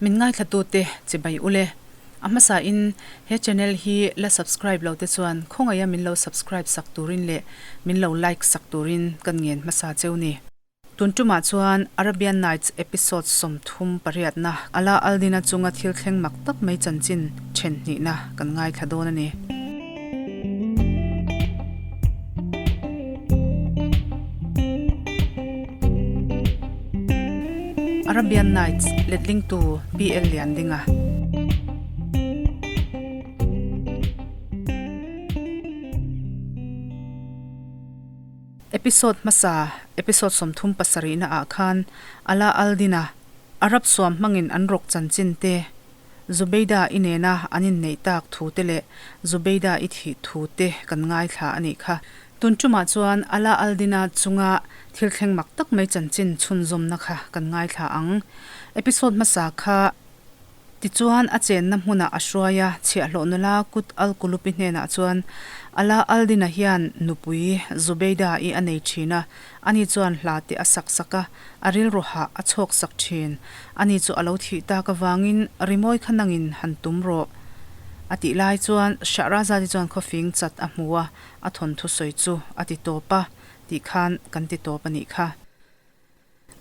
Min ngaithlatute chibai ule. A hmasa in he channel hi la subscribe lo te chuan khawngaih a min lo subscribe sak turin leh min lo like sak turin kan ngen hmasa cheu ni. Tun tumah chuan Arabian Nights episode 30 pariatna Ala al-Din-a chunga thil thleng mak tak mai chanchin then hnihna kan ngaithla dawn a ni. Arabian Nights letlingtu PL Liandinga. Episode hmasa, episode 30 pasarihna ah khan Ala al-Din-a Arab suam hmangin an rawk chanchin te, Zubeida i nena an inneih tak thu te leh Zubeida i thih thu te kan ngaithla a nih kha. Tun tumah chuan Ala al-Din-a chunga thil thleng mak tak mai chanchin chhunzawmna kha kan ngaithla ang. Episode hmasa kha Tichuan, a chenna hmunah a hruai a, chhiahhlawh nula Kut al-Kulupi hnenah chuan Ala al-Din-a hian nupui Zubeida-i a nei thin a, ani chuan hla te a sak sak a, a rilru hah a chhawk sak thin. Ani chu a lo thih tak avangin rimawi kha nangin han tum rawh a tih lai chuan Shahrazad-i chuan khawfing chat a hmu a, a thawnthu sawi chu a ti tawp a tih khan kan ti tawp a nih kha.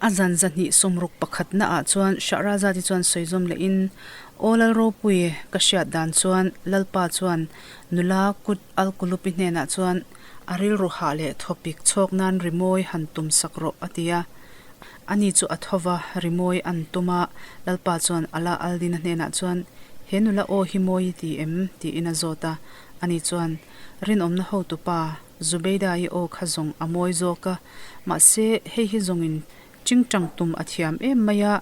A zan zahnih sawmruk pakhatna ah chuan Shahrazad-i chuan sawi zawm lehin, Aw Lalropui, ka hriat dan chuan Lalpa chuan nula Kut al-Kulupi hnenah chuan a rilru hah leh thawpik chhawk nan rimawi han tum sak rawh a ti a. Ani chu a tho va, rimawi an tum a, Lalpa chuan Ala al-Din-a hnenah chuan, He nula aw hi mawi i ti em? tiin a zawt a. Ani chuan, Rinawmna hotupa, Zubeida-i aw kha zawng a mawi zawk a, mahse hei hi zawngin chingchang tum a thiam em mai a,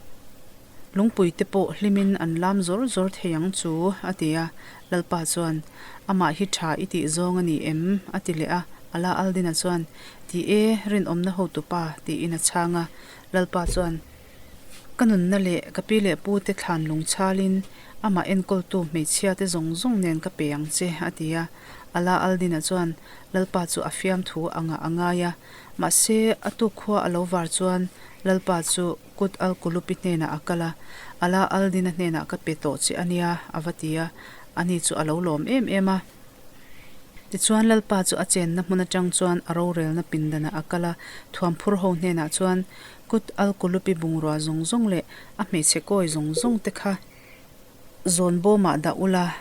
lungpui te pawh hlimin an lam zawr zawr thei ang chu, a ti a. Lalpa chuan, Amah hi tha i tih zawng a ni em? a ti leh a. Ala al-Din-a chuan, Ti e, rinawmna hotupa, tiin a chhang a. Lalpa chuan, Ka nunna leh ka pi leh pu te thlan lungchhalin amah enkawltu hmeichhia te zawng zawng nen ka pe ang che, a ti a. Ala al-Din-a chuan Lalpa chu a fiamthu angah a ngai a, mahse a tuk khua a lo var chuan Lalpa chu Kut al-Kulupi hnenah a kal a, Ala al-Din-a hnenah ka pe tawh che a nia, a va ti a, ani chu a lo lawm em em a. Tichuan Lalpa chu a chenna hmun atang chuan a rorelna pindanah a kal a, thuamphur ho hnenah chuan Kut al-Kulupi bungrua zawng zawng leh a hmeichhe kawi zawng zawng te kha zawn bawmah dah ula,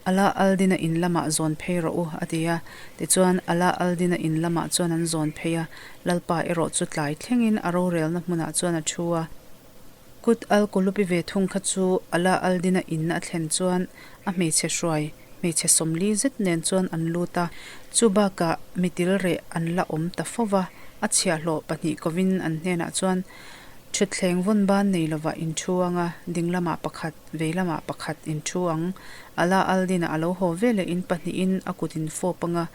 Ala al-Din-a in lamah zawn phei rawh u, a ti a. Tichuan, Ala al-Din-a in lamah chuan an zawn phei a, Lalpa erawh chu tlai thlengin a rorelna hmunah chuan a thu a. Kut al-Kulupi ve thung kha chu Ala al-Din-a in a thlen chuan a hmeichhe hruai, hmeichhe sawmli zet nen chuan an lut a. Chu bakah mitil reh an la awm ta fo va, a chhiahhlawh pahnih kovin an hnenah chuan thutthleng vawn ban nei lovah in thu ang a, ding lamah pakhat, Vei lamah pakhat in thu ang. Ala al-Din-a a lo haw veleh in pahnihin a kut in fawp ang a,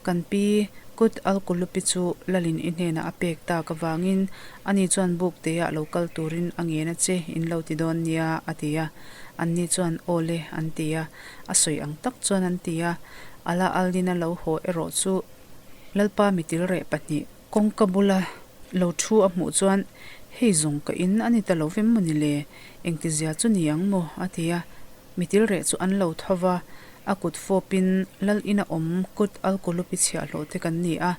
kan pi Kut al-Kulupi chu Lalin i hnenah a pek tak avangin ani chuan buk teah lo kal turin a ngen a che in lo ti dawn nia a ti a. Anni chuan aw le an ti a, a sawi ang tak chuan an ti a. Ala al-Din-a lo haw erawh chu Lalpa mitil reh pahnih Kawngka bula lo thu a hmuh chuan, Hei zawng ka in a ni ta lo vem maw ni le? Engtizia chu ni ang maw? a ti a. Mitil reh chu an lo tho va, a kut fawpin Lal ina awm kut alkulupi chhiahhlawh te kan ni a.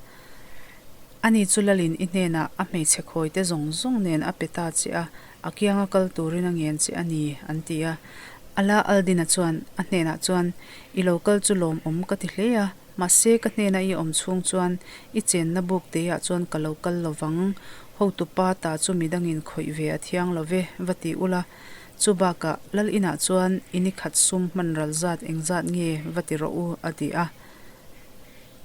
Ani chu Lalin i hnenah a hmeichhe khawi te zawng zawng nen a pe ta che a, a kianga kal turin a ngen che a ni, an ti a. Ala Aldina chuan a hnenah chuan, I lo kal chu lawmawm ka ti hle a. Mahse, ka hnena i awm chhung chuan i chenna buk teiah chuan ka lo kal lo vang. Hotupa ta chu midangin khawih ve a thiang lo ve, va ti ula. Chu bakah, Lal inah chuan i ni khat sum hman ral zat engzat nge va ti rawh u, a ti a.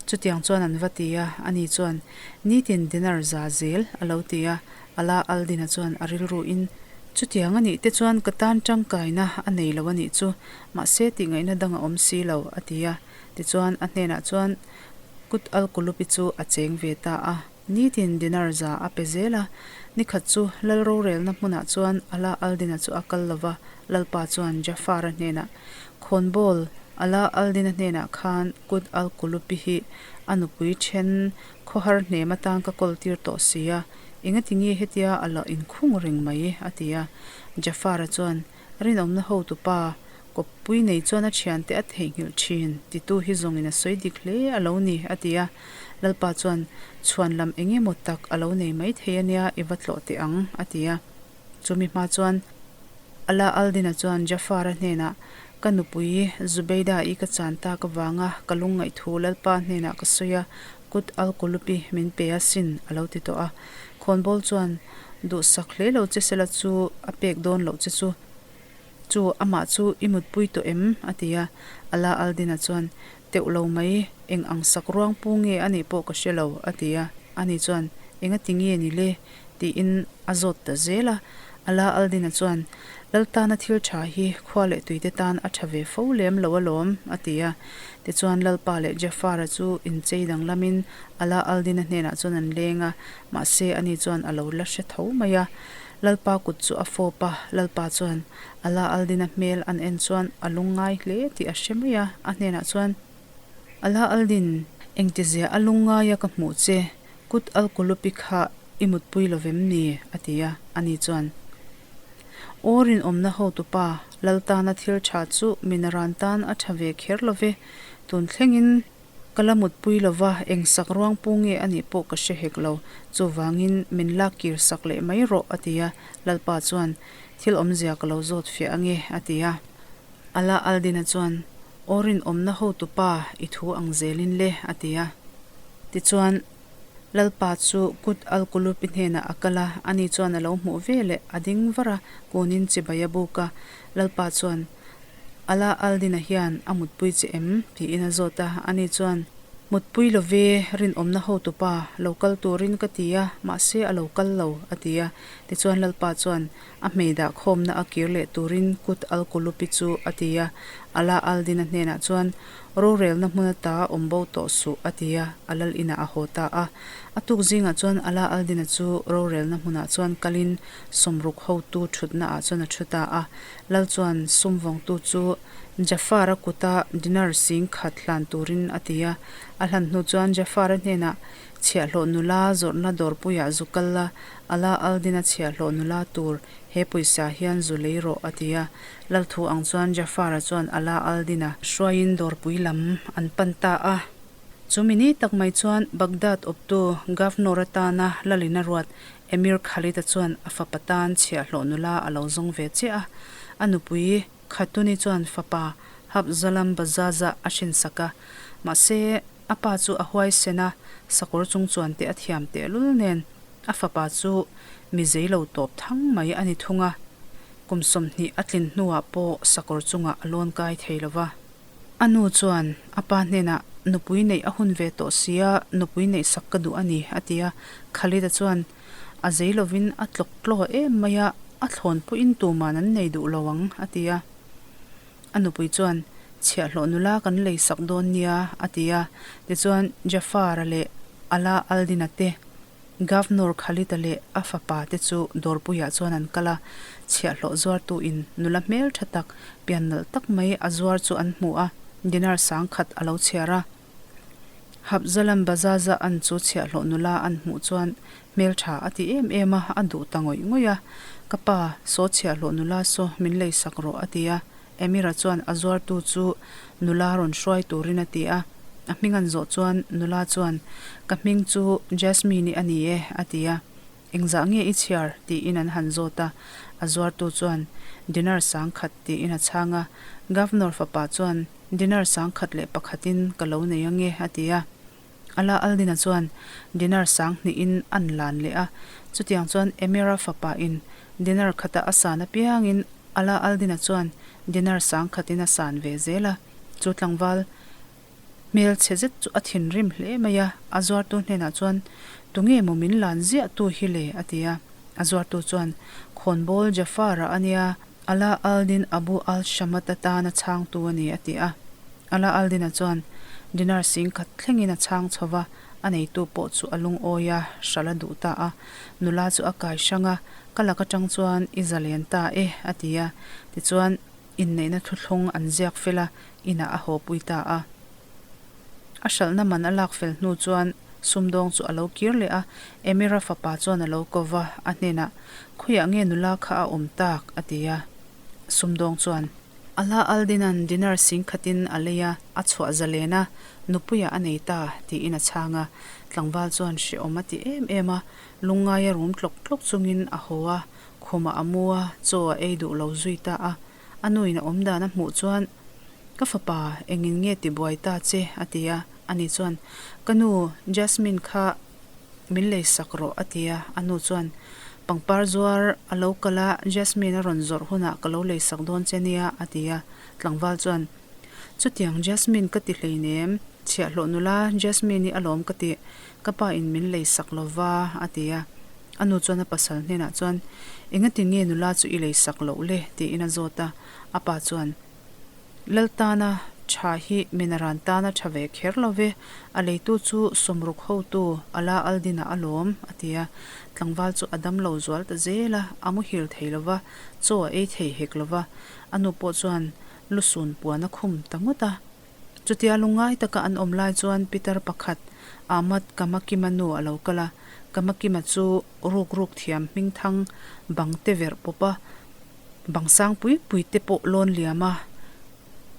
Chutiang chuan an va ti a, ani chuan, Nitin dinar za zel, a lo ti a. Ala Aldina chuan a rilruin, Chutiang a nih te chuan ka tan tangkaina a nei lo a nih chu, mahse tihngaihna dang a awm si lo, a ti a. Tichuan, a hnenah chuan Kut al-Kulupi chu a cheng ve ta a. Nitin dinar za a pe zel a. Nikhat chu Lal rorelna hmunah chuan Ala al-Dina chu a kal lo va, Lalpa chuan Jafar-a hnenah, Khawnbawl, Ala al-Dina hnenah khan Kut al-Kulupi hi a nupui then khawhar hnem atan ka kawl tir tawh si a, engati nge hetia a la inkhung reng mai? a ti a. Jafar-a chuan. Rinawmna hotupa, kawppui nei chuan a thiante a theihnghilh thin, titu hi zawngin a sawi dik hle a lo ni, a ti a. Lalpa chuan, Chhuan lam eng emaw tak a lo nei maithei a nia, i va tlawh teh ang, a ti a. Chumi hma chuan Ala al-Din-a chuan Jafar-a hnenah, Ka nupui Zubeida-i ka chan tak avanga ka lungngaih thu Lalpa hnenah ka sawi a, Kut al-Qulubi min pe a sin, a lo ti tawh a. Khawnbawl chuan, Duhsak hle lo che sela chu a pek dawn loh che chu. Chu, amah chu i mutpui tawh em? a ti a. Ala al-Din-a chuan, Teuh lo mai, eng ang sak ruang pu nge a nih pawh ka hre lo, a ti a. Ani chuan, Engati nge ni le? tiin a zawt ta zel a. Ala al-Din-a chuan, Lal tana thil tha hi khua leh tuite tan a tha ve fo lem lo alawm, a ti a. Tichuan Lalpa leh Jafar-a chu inchei danglamin Ala al-Din-a hnenah chuan an leng a, mahse ani chuan a lo la hre tho mai a. Lalpa kut chu a fawp a, Lalpa chuan Ala al-Din-a hmel an en chuan a lungngai hle tih a hre mai a, a hnenah chuan, Ala al-Din, engtizia a lungngaia ka hmuh che? Kut al-Qulubi kha i mutpui lo vem ni? a ti a, ani chuan, Aw rinawmna hotupa, Lal tana thil tha chu minaran tan a tha ve kher lo ve, tun thlengin Ka la mutpui lo va, eng sak ruang pu nge a nih pawh ka hre hek lo. Chuvangin min lak kir sak leh mai rawh, a ti a. Lalpa chuan, Thil awmzia ka lo zawt fiah ange, a ti a. Ala al-Din-a chuan, Aw rinawmna hotupa, i thu ang zelin le, a ti a. Tichuan, Lalpa chu Kut al-Qulubi hnenah a kal a, ani chuan a lo hmuh ve leh a ding var a, kunin chibai a buk a. Lalpa chuan, Ala al-Din-a hian a mutpui che em? tiin a zawt a, ani chuan, Mutpui lo ve, rinawmna hotupa, lo kal turin ka ti a, mahse a lo kal lo, a ti a. Tichuan Lalpa chuan a hmei dah khawmna a kir leh turin Kut al-Qulubi chu a ti a. Ala al-Din-a hnenah chuan, Rorelna hmun ata awm bo tawh suh, a ti a, a lal inah a haw ta a. A tuk zingah chuan Ala al-Din-a chu rorelna hmunah chuan kalin sawmruk hotu thutna ah chuan a thu ta a. Lal chuan sum vawngtu chu Jafar-a kuta dinar sing khat hlan turin a ti a. A hlan hnu chuan Jafar-a hnenah chhiahhlawh nula zawrhna dawrpuiah zu kal la, Ala al-Din-a chhiahhlawh nula tur he pawisa hian zu lei rawh a ti a. Lal thu ang chuan Jafar-a chuan Ala al-Din-a hruaiin dawrpui lam an pan ta a. Chu mi ni tak mai chuan Baghdad awptu Governor atana lalin a ruat Emir Khalid-a chuan a fapa tan chhiahhlawh nula a lo zawng ve chiah a. A nupui Khatuni chuan fapa Habzalam Bazaza a hrinsak a. Mahse, a pa chu a huaisen a, sakawr chung chuan te a thiam tehlul nen a fapa chu mi zei lo tawp thang mai a ni thung a. Kum 20 a tlin hnuah pawh sakawr chungah a lawn kai thei lo va. A nu chuan a pa hnenah, Nupui neih a hun ve tawh sia, nupui neih sak ka duh a ni, a ti a. Khalid-a chuan, A zei lovin a tlawk tlaw em mai a, a thlawn pawhin tuman an nei duh lo ang, a ti a. A nupui chuan, Chhiahhlawh nula kan lei sak dawn nia, a ti a. Tichuan, Jafar-a leh Ala al-Din-a te Governor Khalid-a leh a fapa te chu dawrpuiah chuan an kal a, chhiahhlawh zuartuin nula hmel tha tak, pian nalh tak mai a zuar chu an hmu a, dinar sangkhat a lo chhiar a. Habzalam Bazaza an chu chhiahhlawh nula an hmuh chuan hmel tha a ti em em a, a duh ta ngawih ngawih a, Ka pa, saw chhiahhlawh nula saw min leisak rawh a ti a. Emira chuan a zuartu chu nula rawn hruai turin a ti a, a hming an zawh chuan nula chuan, Ka hming chu Jasmine-i a ni e, a ti a. Engzah nge i chhiar? tiin an han zawt a, a zuartu chuan, Dinar sangkhat, tiin a chhang a. Governor fapa chuan, Dinar sangkhat leh pakhatin ka lo nei ange, a ti a. Ala al-Din-a chuan dinar sanghnihin an lan leh a, chutiang chuan Emira fapa in dinar khata a san apiangin Ala al-Din-a chuan dinar sangkhatin a san ve zel a, chu tlangval hmel chhe zet chu a thinrim hle mai a, a zuartu hnenah chuan, Tunge maw min lan ziah tu hi le? a ti a, a zuartu chuan, Khawnbawl Jafar-a a nia, Ala al-Din Abu al-Shamat atana chhangtu a ni, a ti a. Ala al-Din-a chuan dinar singkhat thlengin a chhang chho va, a neitu pawh chu a lungawi a, hralh a duh ta a. Nula chu a kai hrang a, Ka lak atang chuan i zalen ta e, a ti a. Tichuan, inneihna thuthlung an ziak fel a, inah a hawpui ta a. A hralhna man a lak fel hnu chuan sumdawng chu a lo kir leh a, Emira fapa chuan a lo ko va, a hnenah, Khawiah nge nula kha a awm tak? a ti a. Sumdawng chuan, Ala al-Din-a'n dinar singkhatin a lei a, a chhuah zalen a, nupuiah a nei ta, tiin a chhang a. Tlangval chuan hrehawm a ti em em a, lungngaia rum tlawk tlawk chungin a haw a, khumah a mu a, chaw a ei duh lo zui ta a. A nuin a awm dan a hmuh chuan, Ka fapa, engin nge tibuai ta che? a ti a. Ani chuan, Ka nu, Jasmine kha min lei sak rawh, a ti a. A nu chuan, Pangpar zuar a lo kal a, Jasmine a rawn zawrh hunah ka lo lei sak dawn che nia, a ti a. Tlangval chuan, Chutiang Jasmine ka ti hleinem, chhiahhlawh nula Jasmine i alawm ka ti, ka pa in min lei sak lo va, a ti a. A nu chuan a pasal hnenah chuan, Engati nge nula chu i lei sak loh le? tiin a zawt a. A pa chuan, Lal tana tha hi minaran tana tha ve kher lo ve, a leitu chu sawmruk hotu Ala al-Din-a alawm, a ti a. Tlangval chu a dam lo zual ta zel a, a muhil thei lo va, chaw a ei thei hek lo va. A nu pawh chuan lusun puan a khum ta ngawt a. Chutia lungngai taka an awm lai chuan Pitar pakhat, Ahmad Kamakima nu a lo kal a. Kamakima chu ruk ruk thiam hmingthang bang te verh pawp a, bang sang pui pui te pawh lawn liam a,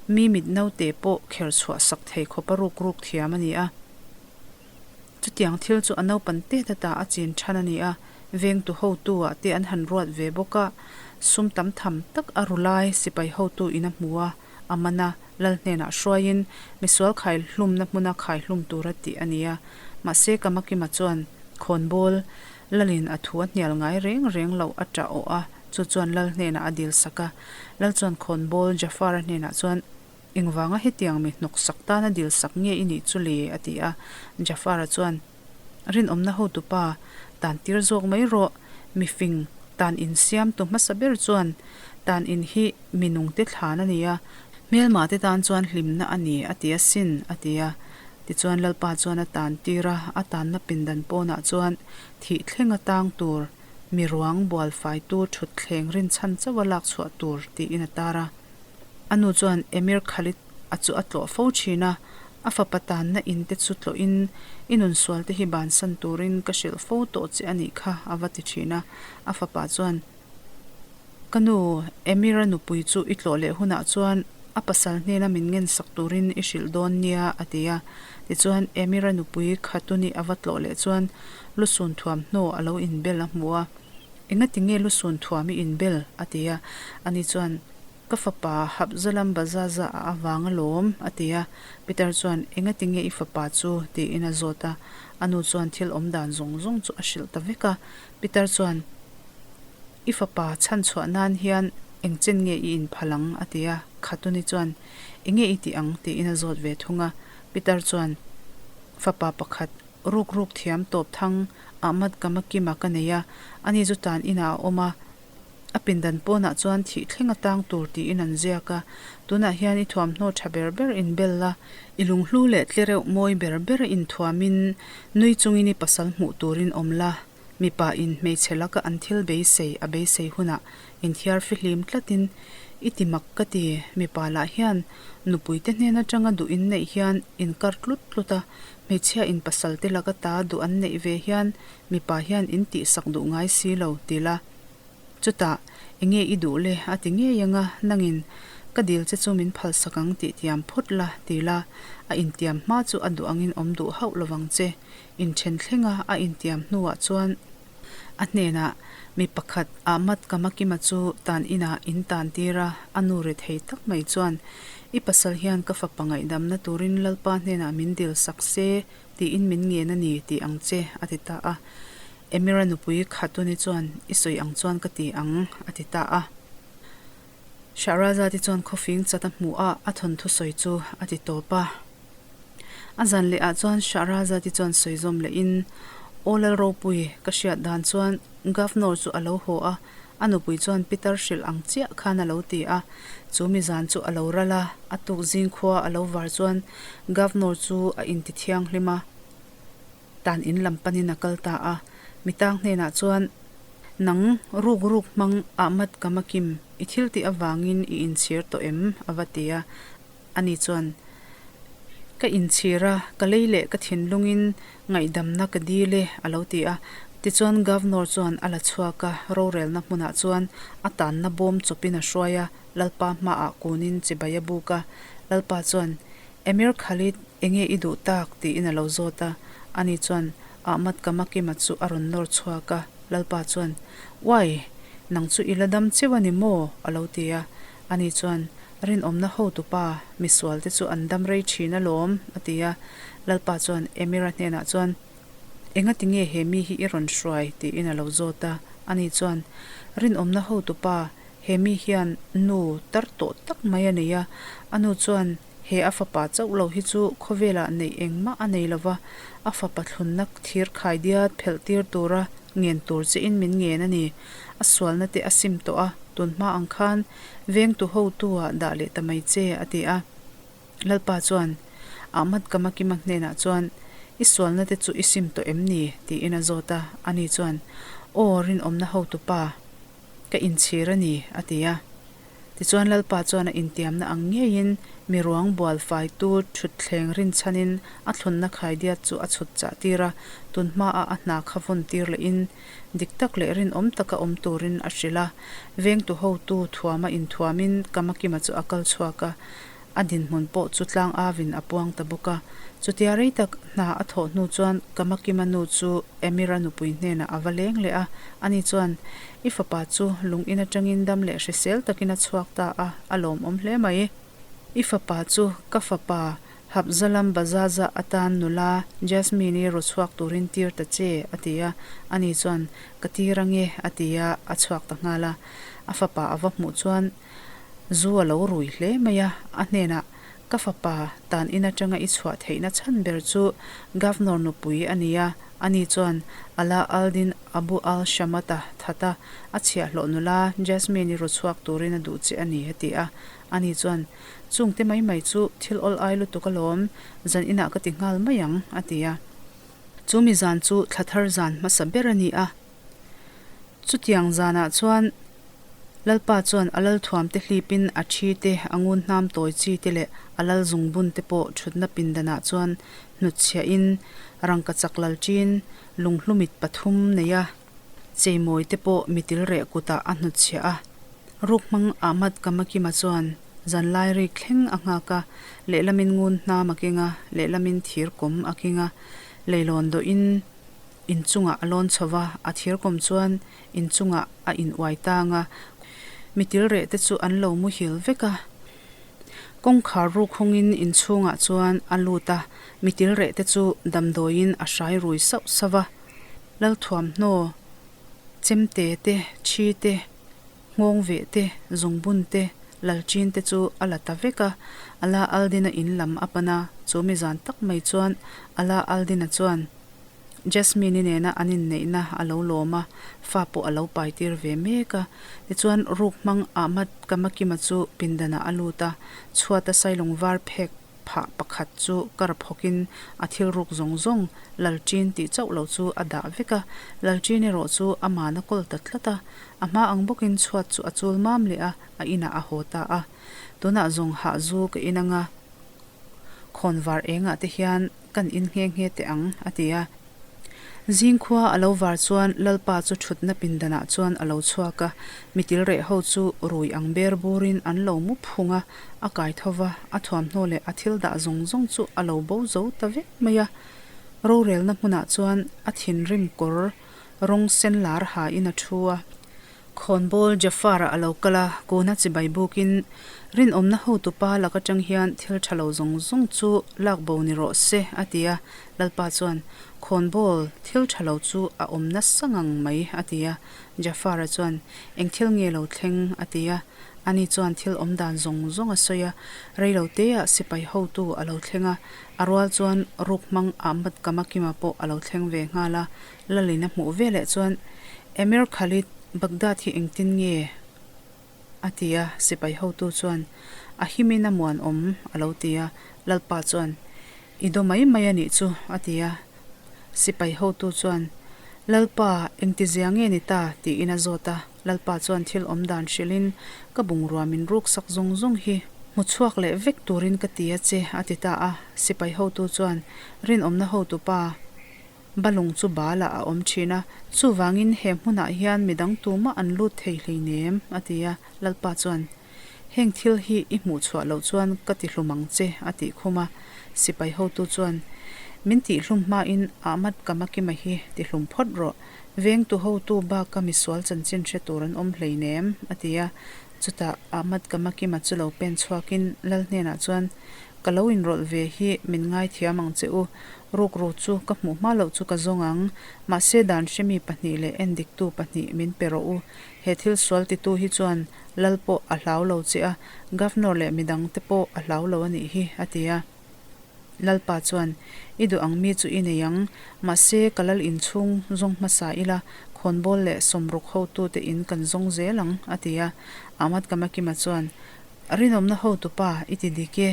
mi mit naute pawh kher chhuah sak thei khawpa ruk ruk thiam a ni a. Chutiang thil chu a naupan tet ata a chin than a ni a, vengtu hotu ah te an han ruat ve bawk a, sum tam tham tak a ru lai sipai hotu in a hmu a, a man a, lal hnenah hruaiin misual khaihlumna hmuna khaihlum tura tih a ni a. Mahse Kamakima chuan khawnbawl lalin a thu a hnial ngai reng reng loh a tah awh a, chu chuan lal hnenah a dil sak a. Lal chuan khawnbawl Jafar-a hnenah chuan, Engvanga hetiang mi hnawk sak tana dil sak nge i nih chu le? a ti a. Jafar-a chuan, Rinawmna hotupa, tan tir zawk mai rawh. Mi fing, tan in siamtu hmasa ber chuan tan in hi mi nungte thlan a ni a, hmelma te tan chuan hlimna a ni, a ti asin, a ti a. Tichuan Lalpa chuan a tan tir a, a tanna pindan pawnah chuan thih thlenga tang tur, mi ruang bual faitu thutthleng rinchhan chauha lak chhuah tur tiin a tar a. A nu chuan Emir Khalid a chu a tlawh fo thin a, a fapa tanna in te chu tlawhin i nunsual te hi bansan turin ka hrilh fo tawh che a nih kha a va ti thin a. A fapa chuan, Ka nu, Emir-a nupui chu i tlawh leh hunah chuan a pasal hnena min ngensak turin i hrilh dawn nia a ti a. Tichuan Emir-a nupui Khatuni a va tlawh leh chuan lusun thuamhnaw a lo inbel a hmu a. Engati nge lusun thuam i inbel? a ti a. Ani chuan, Ka fapa Habzalam Bazaza a avang alawm, a ti a. Peter chuan, Engati nge i fapa chu? tiin a zawt a. A nu chuan thil awm dan zawng zawng chu a hrilh ta vek a. Peter chuan, I fapa chhan chhuah nan hian eng chen nge i inphal ang? a ti a. Khatuni chuan, Enge i tih ang? tiin a zawt ve thung a. Peter chuan, Fapa pakhat, Ruk ruk thiam tawp thang Ahmad Kamakima ka nei a, ani chu tan inah a awm a, a pindan pawnah chuan thih thleng a tang tur tiin an ziak a, tunah hian i thuamhnaw tha ber ber inbel la, i lunghlu leh tlereuh mawi ber ber inthuamin nui chungin i pasal hmuh turin awm la, mipa in hmeichhe laka an thil beisei a beisei hunah inthiar fihlim tlatin i ti mak ka ti, mipa lah hian nupuite hnen atanga duh inneih hian inkar tlut tlut a, Hmeichhia in pasal te laka ta duh an neih ve hian mipa hian in tihsak duh ngai si lo ti la. Chutah, enge i duh le a ti ngei anga nangin ka dil che chu min phalsak ang tih tiam phawt la ti la, a intiam hma chu a duh angin awm duh hauh lovang che. Inthen thlenga a intiam hnuah chuan A hnenah, Mi pakhat, Ahmad Kamakima chu tan inah in tan tir a, a nu ri thei tak mai chuan, I pasal hian ka fapa ngaihdamna turin Lalpa hnenah min dil sak se tiin min ngen a ni tih ang che, a ti ta a. Emira nupui Khatuni chuan, I sawi ang chuan ka ti ang, a ti ta a. Shahrazad-i chuan khawfing chat a hmuh a, a thawnthu sawi chu a ti tawp a. A zan leh ah chuan Shahrazad-i chuan sawi zawm leh in, Aw Lalropui, ka hriat dan chuan Governor chu a lo haw a, a nupui chuan Pitar hrilh ang chiah khan a lo ti a. Chu mi zan chu a lo ral a, a tuk zing khua a lo var chuan Governor chu a inti thianghlim a. Tan in lam panin a kal ta a, mitang hnenah chuan, Nang, ruk ruk hmang Ahmad Kamakim, i thil tih avangin i inchhir tawh em? a va ti a. Ani chuan, Ka inchhir a, ka lei leh ka thinlungin ngaihdamna ka dil e, a lo ti a. Tichuan Governor chuan a la chhuak a, rorelna hmunah chuan a tanna bawm chawpin a hruai a, Lalpa hmaah kunin chibai a buk a. Lalpa chuan, Emir Khalid, enge i duh tak? tiin a lo zawt a. Ani chuan Ahmad Kamakima chu a rawn nawr chhuak a. Lalpa chuan, Uai! Nang chu i la dam cheu a ni maw? a lo ti a. Ani chuan, Rinawmna hotupa, misualte chu an dam rei thin alawm, a ti a. Lalpa chuan Emir-a hnenah chuan, Engati nge he mi hi i rawn hruai? tiin a lo zawt a. Ani chuan, Rinawmna hotupa, he mi hian nu tar tawh tak mai a nei a. A nu chuan he a fapa chauh lo hi chu khawvelah neih engmah a nei lo va, a fapa thlunna thir khai diat phelh tir tura ngen tur chein min ngen a ni. A sualna te a sim tawh a, tunhma ang khan vengtu hotu-ah dah leh ta mai che, a ti a. Lalpa chuan Ahmad Kamakima hnenah chuan, I sualna te chu i sim tawh em ni? tiin a zawt a. Ani chuan, Aw, rinawmna hotupa, ka inchhir a ni, a ti a. Tichuan Lalpa chuan a intiamna ang ngeiin mi ruang bual faitu thutthleng rinchhanin a thlunna khaidiat chu a chhut chah tir a, tun hmaah a hna kha vawn tir lehin dik tak leh rinawm taka awm turin a hrilh a. Vengtu hotu thuama inthuamin Kamakima chu a kal chhuak a. A dinhmun pawh chu tlang avin a puang ta bawk a. Chutia rei tak hna a thawh hnu chuan Kamakima nu chu Emira nupui hnenah a va leng leh a. Ani chuan, I fapa chu lung in atangin dam leh hrisel takin a chhuak ta a, a lawmawm hle mai. I fapa chu ka fapa Hapzalam Bazaza atan nula Jasmine-i ru chhuak turin tir ta che, a ti a. Ani chuan, Ka tir ange, a ti a, a chhuak ta nghal a. A fapa a va hmuh chuan, Zu a lo rui hle mai a, a hnenah, Ka fapa, tan in atanga i chhuah theihna chhan ber chu Governor nupui a ni a, ani chuan Ala al-Din Abu al-Shamat-a that a, a chhiahhlawh nula Jasmine-i ru chhuak turin a duh che a ni, a ti a. Ani chuan, Chungte mai mai chu thil awl ai lutuk alawm, zan inah ka ti nghal mai ang, a ti a. Chu mi zan chu thla thar zan hmasa ber a ni a. Chutiang zanah chuan Lalpa chuan a lalthuamte hlipin a thi te, a ngun hnam tawi chi te leh a lal zungbun te pawh thutna pindanah chuan hnutchhiahin rangkachak lalṭin lunghlumit pathum neia cheimawi te pawh mitilreh kutah a hnutchhiah a. Ruk hmang Ahmad Kamakima chuan zanlai rik thleng a nghak a, lehlamin ngun hnam a keng a, lehlamin thir kawm a keng a, leilawn dawhin Inchungah a lawn chho va, a thirkawm chuan inchungah a in uai tang a, mi tilreh te chu an lo muhil vek a. Kawngkhar ruk hawngin inchhungah chuan a lut a, mi tilreh te chu damdawiin a hrai rui sauh sauh va. Lalthuamhnaw, chemte te, thi te, nghawng veh te, zungbun te, lalchin te chu a la ta vek a. Ala Aldina in lam a pan a, chu mi zan tak mai chuan Ala Aldina chuan, Jasmine-i nena an inneihna a lo lawm a, fa pawh a lo pai tir ve mek a. Tichuan, ruk hmang Ahmad Kamakima chu pindanah a lut a, chhuata sailung var phek phah pakhat chu kar phawkin a thil ruk zawng zawng Lalchin tih chauh lo chu a dah vek a. Lalchin erawh chu aman a kawl ta tlat a, a hma ang bawkin chhuat chu a chul mam leh a, a inah a haw ta a. Tunah zawng hah zu ka in anga khawnvar engah te hian Kan in nghe nghe teh ang, a ti a. Zingkhua a lo var chuan Lalpa chu thutna pindanah chuan a lo chhuak a, mitil reh ho chu rui ang ber burin an lo mu phung a, a kai tho va, a thuamhnaw leh a thil dah zawng zawng chu a lo bo zo ta vek mai a. Rorelna hmunah chuan a thinrim kawr rawng sen lar hain a thu a. Khawnbawl Jafar-a a lo kal a, kuna chibai bukin, Rinawmna hotupa lak atang hian thil tha lo zawng zawng chu lak bo ni rawh se, a ti a. Lalpa chuan, Khawnbawl, thil tha lo chu a awm nasa ngang mai, a ti a. Jafar-a chuan, Eng thil nge lo thleng? a ti a. Ani chuan thil awm dan zawng zawng a sawi a. Rei lo teah sipai hotu a lo thleng a, a rual chuan ruk hmang Ahmad Kamakima pawh a lo thleng ve nghal a. Lalin a hmuh veleh chuan, Emir Khalid, Baghdad hi engtin nge? a ti a, sipai hotu chuan, A himin a muanawm, a lo ti a. Lalpa chuan, I daw mai mai a nih chu, a ti a. Sipai hotu chuan, Lalpa, engtizia nge ni ta? tiin a zawt a. Lalpa chuan thil awm dan hrilhin, Ka bungrua min ruksak zawng zawng hi hmu chhuak leh vek turin ka ti a che, a ti ta a. Sipai hotu chuan, Rinawmna hotupa. Balung chu balah a awm thin a, chuvangin he hmunah hian midang tumah an lut thei hleinem, a ti a. Lalpa chuan, Heng thil hi i hmuh chhuah loh chuan ka ti hlum ang che, a tih khum a. Sipai hotu chuan, Min tih hlum hmain Ahmad Kamakima hi ti hlum phawt rawh. Vengtu hotu baka misual chanchin hre tur an awm hleinem, a ti a. Chutah Ahmad Kamakima chu lo pen chhuakin Lal hnenah chuan, Ka lo inrawlh ve hi min ngaithiam ang che u. Rukru chu ka hmuh hma loh chu ka zawng ang. Mahse dan hremi pahnih leh endiktu pahnih min pe rawh u. He thil sual titu hi chuan Lal pawh a hlau lo che a, Governor leh midang te pawh a hlau lo a nih hi, a ti a. Lalpa chuan, I duh ang mi chu i nei ang, mahse ka lal inchhung zawng hmasa ila, khawnbawl leh sawmruk hotute in kan zawng zel ang, a ti a. Ahmad Kamakima chuan, Rinawmna hotupa, i ti dik e.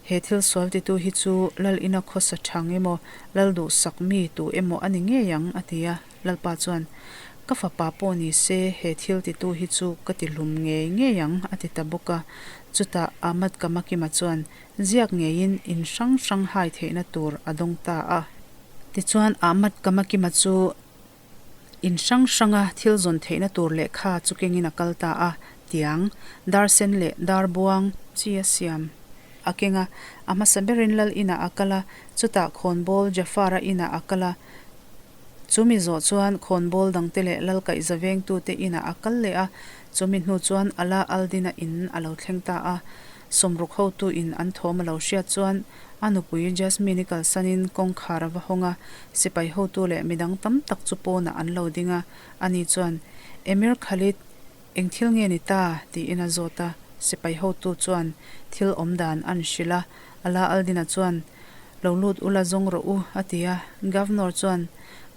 He thil sual titu hi chu Lal ina khawsa thang emaw, Lal duhsak mi tu emaw a ni ngei ang, a ti a. Lalpa chuan, Ka fapa pawh ni se, he thil titu hi chu ka ti hlum ngei ngei ang, a ti ta bawk a. Chutah Ahmad Kamakima chuan ziak ngeiin in hrang hrang hai theihna tur a dawng ta a. Tichuan Ahmad Kamakima chu in hrang hranga thil zawn theihna tur lehkha chu kengin a kal ta a, tiang, dar sen leh dar buang chi a siam a keng a. A hmasa berin Lal inah a kal a, chutah khawnbawl Jafar-a inah a kal a. Chumi zawh chuan khawnbawl dangte leh lal kaihza vengtute inah a kal leh a, chumi hnu chuan Ala al-Din-a in a lo thleng ta a. Sawmruk hotu in an thawm a lo hriat chuan a nupui Jasmine-i kalsanin kawngkhar a va hawng a, sipai hotu leh midang tam tak chu pawnah an lo ding a. Ani chuan, Emir Khalid, Eng thil nge ni ta? tiin a zawt a. Sipai hotu chuan thil awm dan an hrilh a. Ala al-Din-a chuan, Lo lut ula zawng rawh u, a ti a. Governor chuan,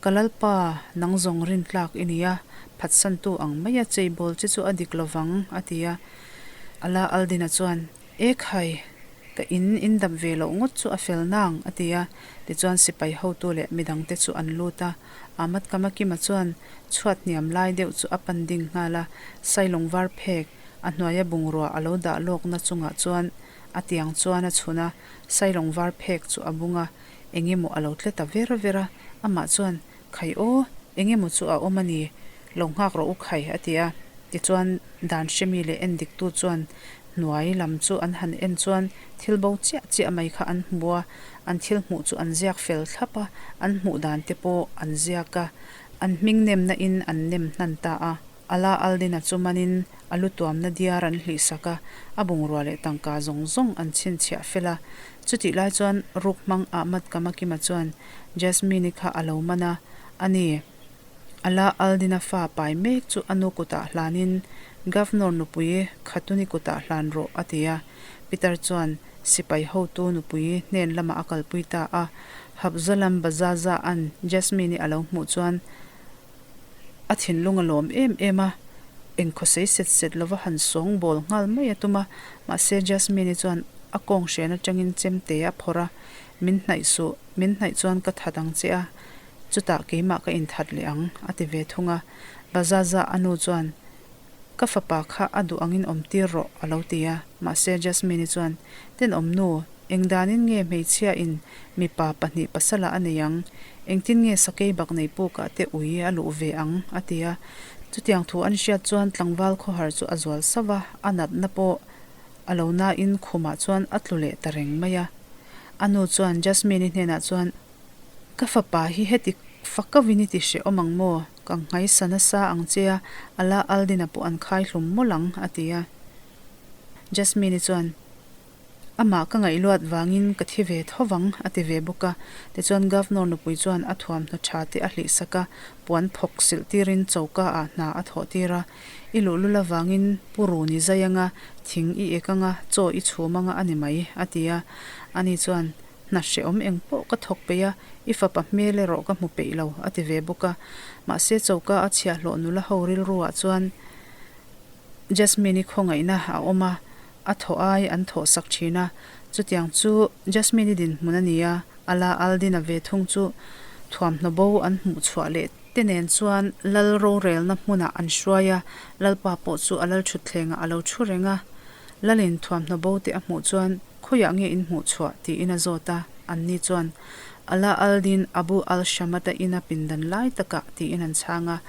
Ka lalpa, nang zawng rintlak i ni a, phatsantu ang maia cheibawl che chu a dik lovang, a ti a. Ala al-Din-a chuan, E khai, ka in in dap ve loh ngawt chu a fel nang, a ti a. Tichuan sipai hotu leh midangte chu an lut a. Ahmad Kamakima chuan chhuat hniam lai deuh chu a pan ding nghal a, Sailawng var phek a hnuaia bungrua a lo dah lawkna chungah chuan a tiang chuan a chhun a, Sailawng var phek chu a bung a, eng emaw a lo tle ta ver ver a, amah chuan, Khai aw, eng emaw chu a awm a ni, lo nghak rawh u khai, a ti a. Tichuan, dan hremi leh en diktu chuan hnuai lam chu an han en chuan thil bo chiah chiah mai kha an hmu a, an thil hmuh chu an ziak fel thlap a, an hmuh dan te pawh an ziak a, an hming nemna in an nem hnan ta a. Ala al-Din-a chu manin a lu tuamna diar an hlih sak a, a bungrua leh tangka zawng zawng an chhinchhiah fel a. Chutih lai chuan ruk hmang Ahmad Kamakima chuan Jasmine-i kha a lo man a, a ni. Ala al-Din-a fa pai mek chu a nu kutah hlanin Governor nupui Khatuni kutah hlan rawh a ti a. Peter chuan sipai hotu nupui hnen lamah a kalpui ta a. Habzalam Bazaza-a'n Jasmine-i a lo hmuh chuan A thinlung a lawm em em a, engkhawsei set set lova han sawng bawl nghal mai a tum a, mahse Jasmine-i chuan a kawng hren atangin chemte a phawrh a, Min hnaih suh, min hnaih chuan ka that ang che a, chutah keimah ka inthat leh ang, a ti ve thung a. Bazaza a nu chuan, Ka fapa kha a duh angin awm tir rawh, a lo ti a, mahse Jasmine-i chuan, Tenawm nu, Eng danin nge hmeichhia in mipa pahnih pasala a nei ang? Engtin nge sakei bak nei pukah te ui a luh ve ang? a ti a. Chutiang thu an hriat chuan tlangval khawhar chu a zual sauh a, a natna pawh a lo nain khumah chuan a tlu leh ta reng mai a. A nu chuan Jasmine-i hnenah chuan, Ka fapa hi heti fakauin i ti hrehawm ang maw? Ka nghaisa nasa ang che a, Ala Aldin-a pawh an khai hlum mawlh ang, a ti a. Jasmine-i chuan, Amah ka ngaihluat vangin ka thi ve tho vang, a ti ve bawk a. Tichuan Governor nupui chuan a thuamhnaw tha te a hlih sak a, puan phawk silh tirin choka ah hna a thawh tir a. I luhlul avangin pu run i zai anga, thing i ek anga, chaw i chhum anga a ni mai, a ti a. Ani chuan, Hna hrehawm eng pawh ka thawk peih a, i fapa hmel erawh ka hmu peih lo, a ti ve bawk a. Mahse choka a chhiahhlawh nula ho rilru ah chuan Jasmine-i khawngaihna a awm a, a thawh ai an thawh sak thin a, chutiang chu Jasmine-i dinhmun a ni a, Ala al-Din-a ve thung chu thuamhnaw bo an hmuh chhuah leh te nen chuan lal rorelna hmunah an hruai a, Lalpa pawh chu a lal thutthlengah a lo thu reng a, Lalin thuamhnaw bo te a hmuh chuan khawiah nge in hmuh chhuah tiin a zawt a, anni chuan. Ala al-Din Abu al-Shamat-a ina pindan lai takah tiin an chhang a.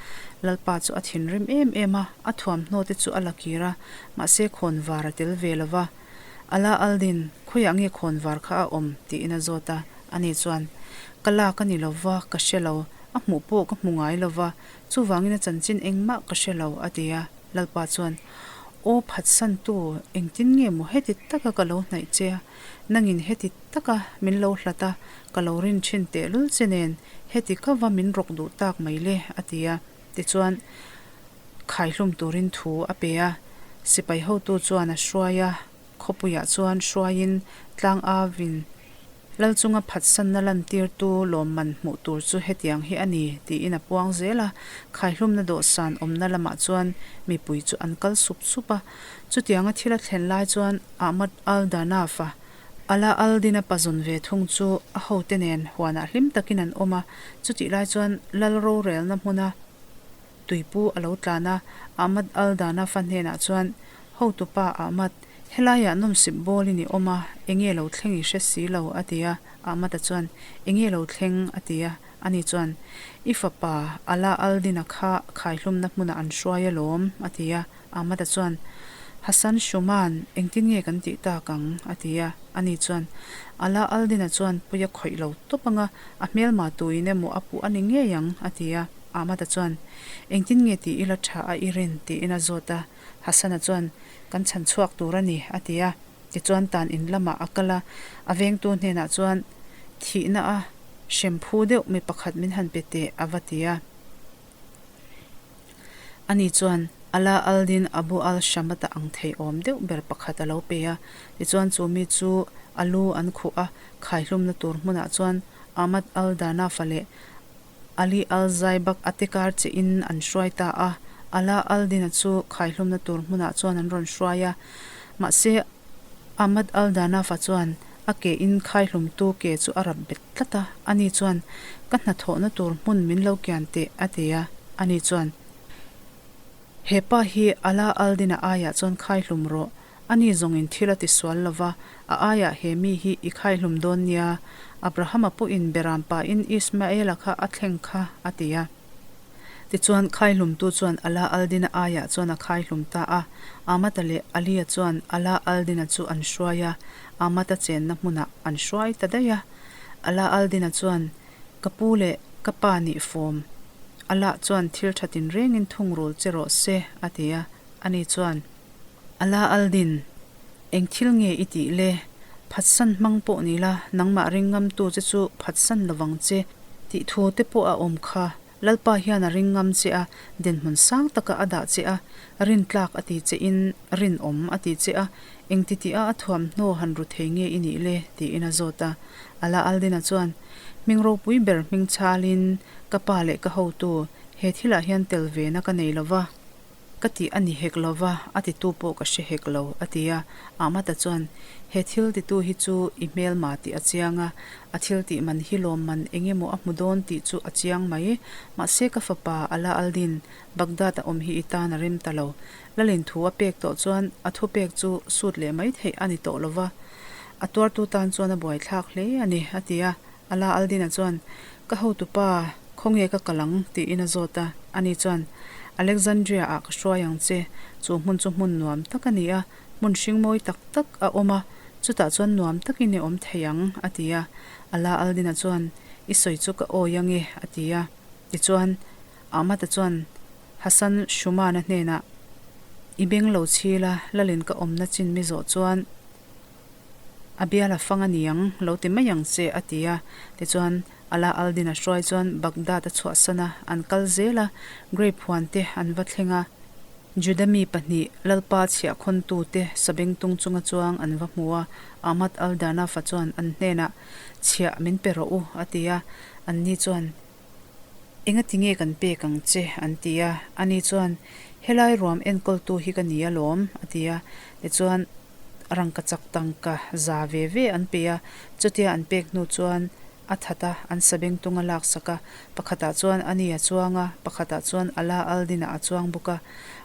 Lalpa chu a thinrim em em a, a thuamhnaw te chu a la kir a, mahse khawnvar a tel ve lo va. Ala al-Din, khawiah nge khawnvar kha a awm? tiin a zawt a. Ani chuan, Ka lak a ni lo va, ka hre lo. A hmuh pawh ka hmu ngai lo va, chuvangin a chanchin engmah ka hre lo, a ti a. Lalpa chuan, Aw phatsantu, engtin nge maw heti taka ka lo hnaih che a? Nangin heti taka min lo hlat a, ka lo rin thin tehlul che nen, heti ka va min rawk duh tak mai le, a ti a. Tichuan, khaihlum turin thu a pe a. Sipai hotu chuan a hruai a, Khawpuiah chuan hruaiin tlang avin Lal chunga phatsanna lantirtu lawmman hmuh tur chu hetiang hi a ni, tiin a puang zel a. Khaihlumna dawhsan awmna lamah chuan mipui chu an kal sup sup a. Chutianga thil a thlen lai chuan Ahmad al-Danaf-a, Ala al-Din-a pazawn ve thung chu a hote nen huanah hlim takin an awm a. Chutih lai chuan Lal rorelna hmuna Tuipu a lo tlan a, Ahmad al-Danafa hnenah chuan, Hotupa Ahmad, helaiah nawmsip bawlin i awm a, enge lo thleng i hre si lo, a ti a. Ahmad-a chuan, Enge lo thleng? a ti a. Ani chuan, I fapa Ala al-Din-a kha khaihlumna hmunah an hruai alawm, a ti a. Ahmad-a chuan, Hassan Shuman, engtin nge kan tih tak ang? a ti a. Ani chuan, Ala al-Din-a chuan pawi a khawih lo tawp ang a, a hmelma tuin emaw a puh a ni ngei ang, a ti a. Ahmad-a chuan, Engtin nge tih ila tha a i rin? tiin a zawt a. Hassan-a chuan, Kan chhan chhuak tur a ni, a ti a. Tichuan tan in lamah a kal a, a vengtu hnenah chuan, Thihna a hrem phu deuh mi pakhat min han pe teh, a va ti a. Ani chuan, Ala al-Din Abu al-Shamat-a ang thei awm deuh ber pakhat a lo pe a. Tichuan chu mi chu a lu an khuh a, khaihlumna tur hmunah chuan Ahmad al-Danafa leh Ali al-Zaibak a te kar che in an hruai ta a, Ala al-Din-a chu khaihlumna tur hmunah chuan an rawn hruai a. Mahse, Ahmad al-Danafa chuan a ke in khaihlumtu ke chu a rap bet tlat a, ani chuan, Ka hnathawhna tur hmun min lo kian teh, a ti a. Ani chuan, He pa hi Ala al-Din-a aiah chuan khaihlum rawh, Ani zawngin thil a ti sual lo va, a aiah he mi hi i khaihlum dawn nia, Abrahama pawhin Beram pain Ismaela kha a thleng kha, a ti a. Tichuan, khaihlumtu chuan Ala al-Dina aiah chuan a khaihlum ta a. Ahmad-a leh Ali-a chuan Ala al-Dina chu an hruai a, Ahmad-a chenna hmunah an hruai ta daih a. Ala al-Dina chuan, Ka pu leh ka pa nih fawm, Allah chuan thil tha tinrengin thungrul che rawh se, a ti a. Ani chuan. Ala al-Din, eng thil nge i tih le? Phatsan hmang pawh ni la, nangmah ring ngamtu che chu phatsan lovang che tih thu te pawh a awm kha. Lalpa hian a ring ngam che a, dinhmun sang taka a dah che a, rintlak a ti che in rinawm a ti che a, eng ti tih a a thuamhnaw han ru thei nge i nih le? tiin a zawt a. Ala al-Din-a chuan, Hming ropui ber hming chhalin ka pa leh ka hotu, he thilah hian tel ve na ka nei lova. Ka tih a ni hek lo va, a titu pawh ka hre hek lo, a ti a. Ahmad-a chuan, He thil titu hi chu i hmelma tih a chiang a, a thil tih man hi lawmman eng emaw a hmu dawn tih chu a chiang mai. Mahse ka fapa Ala al-Din, Baghdad a awm hi i tan a rem ta lo. Lalin thu a pek tawh chuan a thupek chu sut leh mai theih a ni tawh lo va, a tuartu tan chuan a buaithlak hle a ni, a ti a. Ala al-Din-a chuan, Ka hotupa, khawnge ka kal ang? tiin a zawt a. Ani chuan, Alexandria-ah ka hruai ang che. Chu hmun chu hmun nuam tak a ni a, hmun hring mawi tak tak a awm a, chutah chuan nuam takin i awm thei ang, a ti a. Ala al-Din-a chuan, I sawi chu ka awi ange, a ti a. Tichuan, Ahmad-a chuan Hassan Shuman-a hnenah, I beng lo chhil a, Lalin ka awmna chin mi zawh chuan, A bial a fang a ni ang, lo ti mai ang che, a ti a. Tichuan, Ala al-Din a hruai chuan Baghdad a chhuahsan a, an kal zel a, grape huan te an va thleng a. Juda mi pahnih, Lalpa chhiahkhawntute sabengtung chunga chuang an va hmu a, Ahmad al-Danafa chuan an hnenah, Chhiah min pe rawh u, a ti a. Anni chuan, Engati nge kan pek ang che? an ti a. Ani chuan, Helai ruam enkawltu hi ka ni alawm, a ti a. Tichuan, rangkachak tangka za ve ve an pe a, chutia an pek hnu chuan. a that a, an sabengtung a laksak a. Pakhatah chuan ani a chuang a, pakhatah chuan Ala al-Din-a a chuang bawk a.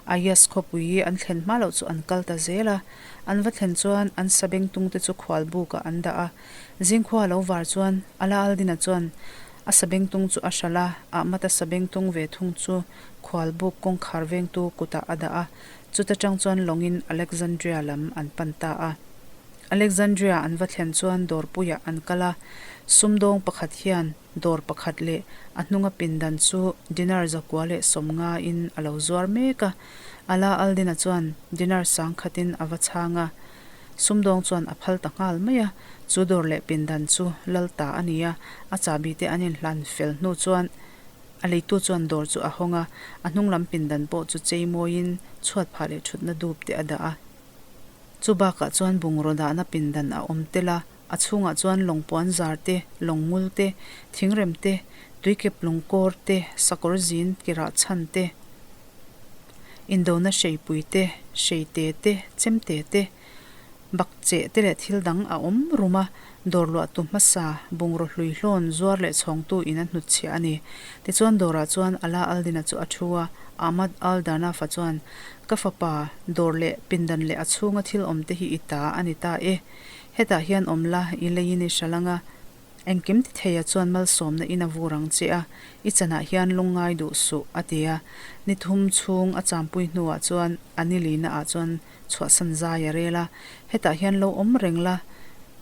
Ayas khawpui an thlen hma loh chu an kal ta zel a. An va thlen chuan an sabengtungte chu khualbukah an dah a. Zingkhua a lo var chuan Ala al-Din-a chuan a sabengtung chu a hralh a, Ahmad-a sabengtung ve thung chu khualbuk kawngkhar vengtu kutah a dah a. Chuta tang chuan lawngin Alexandria lam an pan ta a. Alexandria an va thlen chuan dawrpuiah an kal a, sumdawng pakhat hian dawr pakhat leh a hnunga pindan chu dinar zakua leh 50 in a lo zuar mek a. Ala al-Din-a chuan dinar sangkhatin a va chhang a, sumdawng chuan a phal ta nghal mai a. Chu dawr leh pindan chu lal ta a ni a, a chahbi te an inhlan fel hnu chuan a leitu chuan dawr chu a hawng a, a hnung lam pindan pawh chu chei mawiin chhuat phah leh thutna dup te a dah a. Chu bakah chuan bungraw dahna pindan a awm tel a, a chhungah chuan lawng puan zar te, lawng ngul te, thingrem te, tuikep lung kawr te, sakawr zin kirah chhan te, indona hreipui te, hreite te, chemte te, bakcheh te leh thil dang a awm rum a, dawr luahtu hmasa bungraw hlui hlawn zuar leh chhawngtu in a hnutchhiah a ni. Tichuan dawrah chuan Ala al-Din-a chu a thu a, Ahmad al-Darnaf-a chuan Ka fapa, dawr leh pindan leh a chhunga thil awm te hi i ta a ni ta e. Hetah hian awm la, i leiin i hral ang a. Engkim ti theia chuan malsawmna in a vur ang che a, i chanah hian lungngai duh suh, a ti a. Ni thum chhung a champui hnuah chuan a ni lina ah chuan chhuahsan zai a rel a. Hetah hian lo awm reng la,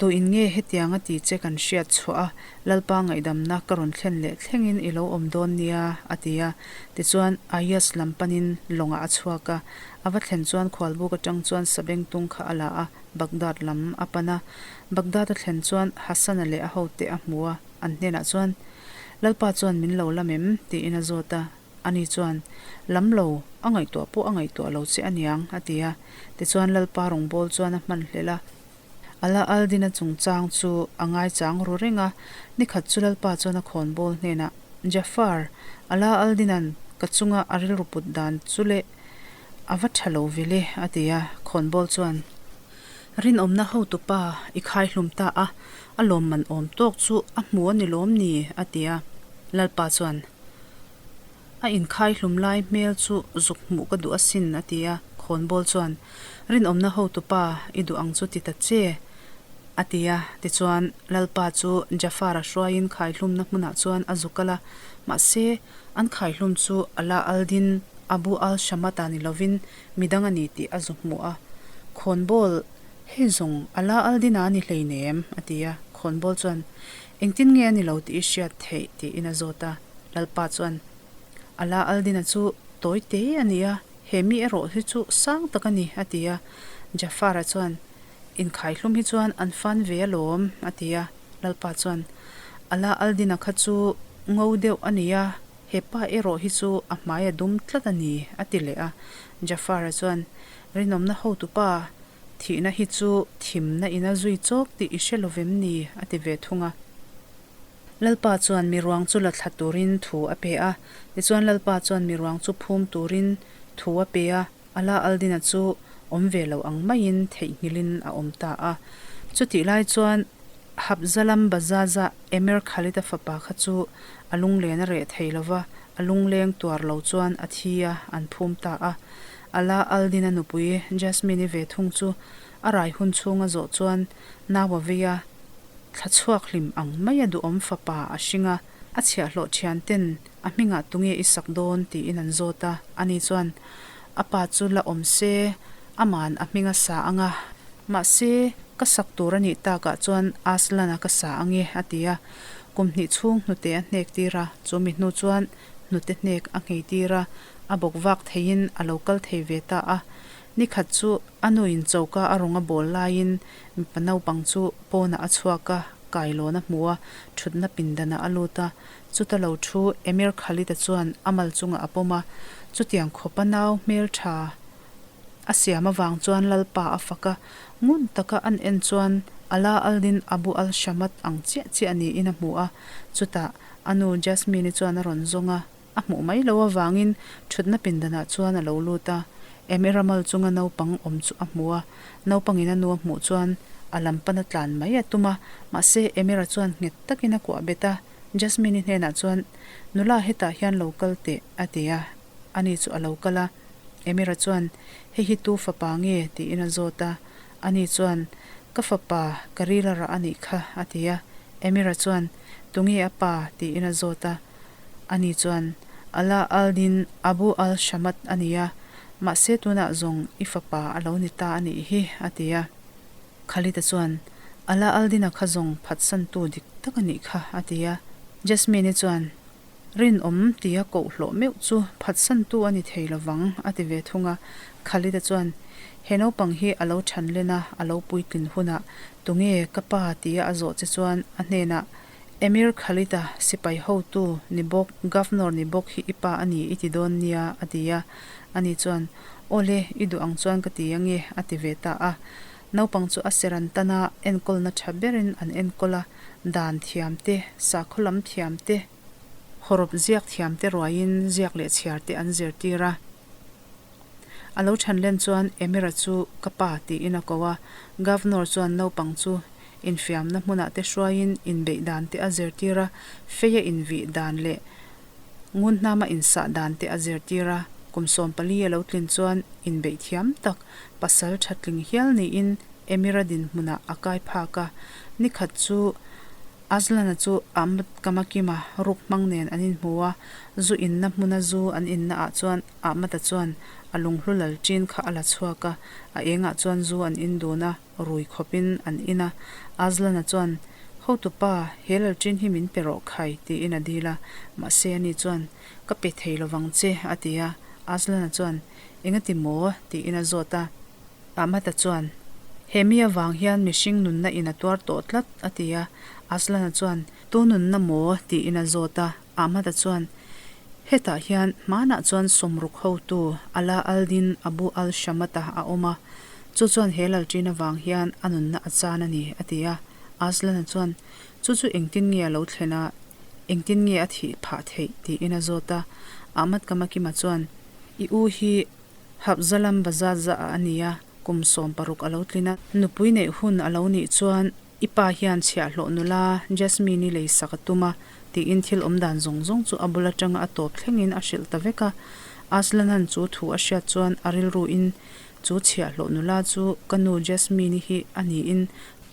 Tu in nge hetiang a ti che kan hriat chhuah a, Lalpa ngaihdamna ka rawn thlen leh thlengin i lo awm dawn nia, a ti a. Tichuan, Aias lam panin lawngah a chhuak a. A va thlen chuan khualbuk atang chuan sabengtung kha a la a, Baghdad lam a pan a. Baghdad a thlen chuan Hassan-a leh a hote a hmu a, an hnenah chuan, Lalpa chuan min lo lam em? tiin a zawt a. Ani chuan, Lam lo, a ngaihtuah pawh a ngaihtuah lo che aniang, a ti a. Tichuan Lalpa rawngbâwl chuan a hmanhlel a. Ala al-Din-a chungchang chu a ngaichang ru reng a, nikhat chu Lalpa chuan a khawnbawl hnenah, Jafar, Ala al-Din-a'n ka chunga a rilru put dan chu leh a va tha lo ve le, a ti a. Khawnbawl chuan, Rinawmna hotupa i khai hlum ta a, a lawmman awm tawk chu a hmu a ni lawm ni? a ti a. Lalpa chuan, A inkhai hlum lai hmel chu zuk hmuh ka duh asin, a ti a. Khawnbawl chuan, Rinawmna hotupa, i duh ang chu ti ta che, a ti a. Tichuan, Lalpa chu Jafar-a hruaiin khaihlumna hmunah chuan a zu kal a. Mahse, an khaihlum chu Ala al-Din Abu al-Shamat-a ni lovin midang a ni tih a zu hmuh a. Khawnbawl, hei zawng Ala al-Din-a a ni hleinem, a ti a. Khawnbawl chuan, Engtin nge a ni lo tih i hriat theih? tiin a zawt a. Lalpa chuan, Ala al-Din-a chu tawi te a ni a, he mi erawh hi chu sang tak a ni, a ti a. Jafar-a chuan, Inkhaihlum hi chuan an fan ve alawm, a ti a. Lalpa chuan, Ala al-Din-a kha chu ngo deuh a ni a, he pa erawh hi chu a hmai a dum tlat a ni, a ti leh a. Jafar-a chuan, Rinawmna hotupa, thihna hi chu thimna in a zui chawk tih i hre lovem ni? a ti ve thung a. Lalpa chuan mi ruang chu la thla turin thu a pe a. Tichuan Lalpa chuan mi ruang chu phum turin thu a pe a, Ala al-Din-a chu awm ve lo ang maiin theihnghilhin a awm ta a. Chutih lai chuan Habzalam Bazaza Emir Khalid-a fapa kha chu a lunglen a reh thei lo va, a lungleng tuar lo chuan a thi a, an phum ta a. Ala al-Din-a nupui Jasmine-i ve thung chu a rai hun chhunga zawh chuan nau a vei a, Thla chhuak hlim ang mai a duhawm fapa a hring a, a chhiahhlawh thian ten a hmingah tunge i sak dawn tiin an zawt a, ani chuan a pa chu la awm se aman a hming a sa ang a, mahse ka sak tur a nih takah chuan Aslan-a ka sa ang e a ti a, kum hnih chhung hnute a hnek tir a, chu mi hnu chuan hnute hnek a nghei tir a, a bawk vak theiin a lo kal thei ve ta a, nikhat chu A nuin choka a rawn a bawl laiin mipa naupang chu pawnah a chhuak a, kailawn a hmu a, thutna pindanah a lut a. Chuta lo thu Emir Khalid-a chuan a mal chungah a pawm a, chutiang khawpa nau hmeltha a siam avang chuan Lalpa a fak a, ngun taka an en chuan Ala al-Din Abu al-Shamat ang chiah chiah niin a hmu a, chutah a nu Jasmine-i chuan a rawn zawng a. A hmuh mai loh avangin thutna pindanah chuan a lo lut a. Emira mal chunga naupang awm chu a hmu a, naupangin a nu a hmuh chuan a lam pana tlan mai a tum a, mahse Emira chuan nghet takin a kuah bet a, Jasmine-i hnenah chuan, Nula hetah hian lo kal teh, a ti a, ani chu a lo kal a. Emira chuan, Hei hi tu fapa nge? tiin a zawt a, ani chuan, Ka fapa, ka rila rah a nih kha, a ti a. Emira chuan, Tunge a pa? tiin a zawt a. Ani chuan, Ala al-Din Abu al-Shamat a ni a, mahse tunah zawng i fapa a lo ni ta a nih hi, a ti a. Khalid-a chuan, Ala al-Din-a kha zawng phatsantu dik tak a nih kha, a ti a. Jasmine-i chuan, Rinawm tia koh hlawh meuh chu phatsantu a ni thei lovang, a ti ve thung a. Khalid-a chuan, He naupang hi a lo than len a, a lo puitlin hunah tunge ka pa tia a zawh che chuan a hnenah Emir Khalid-a sipai hotu ni bawk, Governor ni bawk hi i pa a ni i ti dawn nia, a ti a. Ani chuan, Awle, i duh ang chuan ka ti ange, a ti ve ta a. Naupang chu a ser an tan a, enkawlna tha berin an enkawl a, dan thiam te, sakhaw lam thiam te, hawrawp ziak thiam te ruaiin ziak leh chhiar te an zirtir a. A lo chhan len chuan Emira chu ka pa tiin a ko a, Governor chuan naupang chu infiamna hmunah te hruaiin inbeih dan te a zirtir a, feia invih dan leh ngunhnama insah dan te a zirtir a, kum 14 a lo tlin chuan inbeih thiam tak pasal tha tling hial niin Emira dinhmunah a kai phak a, nikhat chu Azlana chu Ahmad Kamakima ruk hmang nen an inhmu a, zu inna hmuna zu an inna ah chuan Ahmad-a chuan a lunghlu lal ṭin kha a la chhuak a, a engah chuan zu an in dun a, rui khawpin an in a. Azlana chuan, Hotupa, he lal ṭin hi min pe rawh khai, tiin a dil a, mahse ani chuan, Ka pe thei lovang che, a ti a. Azlana chuan, Engati maw? tiin a zawt a. Ahmad-a chuan, He mi avang hian mihring nunna in a tuar tawh tlat, a ti a. Aslana chuan, Tu nunna maw? tiin a zawt a. Ahmad-a chuan, Hetah hian hmanah chuan sawmruk hotu Ala al-Din Abu al-Shamat-a a awm a, chu chuan he lalṭin avang hian a nunna a chan a ni, a ti a. Aslana chuan, Chu chu engtin nge a lo thlen a, engtin nge a thih phah theih? tiin a zawt a. Ahmad Kamakima chuan, I u hi Hapzalam Bazaza a ni a, kum 16 a lo tlin a. Nupui neih hun a lo nih chuan i pa hian chhiahhlawh nula Jasmine-i lei sak a tum a, tiin thil awm dan zawng zawng chu a bul atanga a tawp thlengin a hrilh ta vek a. Aslanan chu thu a hriat chuan a rilruin chu chhiahhlawh nula chu ka nu Jasmine-i hi a niin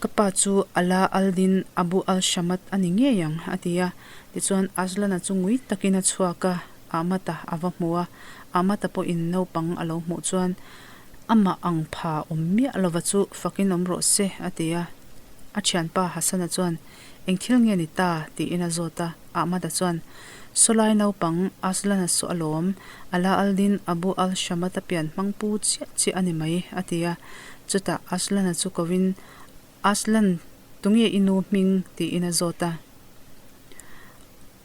ka pa chu Ala al-Din Abu al-Shamat a ni ngei ang, a ti a. Tichuan Aslana chu ngui takin a chhuak a. Ahmad-a a va hmu a, Ahmad-a pawhin naupang a lo hmuh chuan amah ang pha awm miah lova chu fakin awm rawh se a ti a. A thianpa Hassan-a chuan Eng thil nge ni ta? tiin a zawt a, Ahmad-a chuan Sawlai naupang Aslan-a saw alawm, Ala al-Din Abu al-Shamat-a pian hmang pu chiah chiah a ni mai a ti a. Chutah Aslan-a chu kovin Aslan, tunge i nu hming? tiin a zawt a.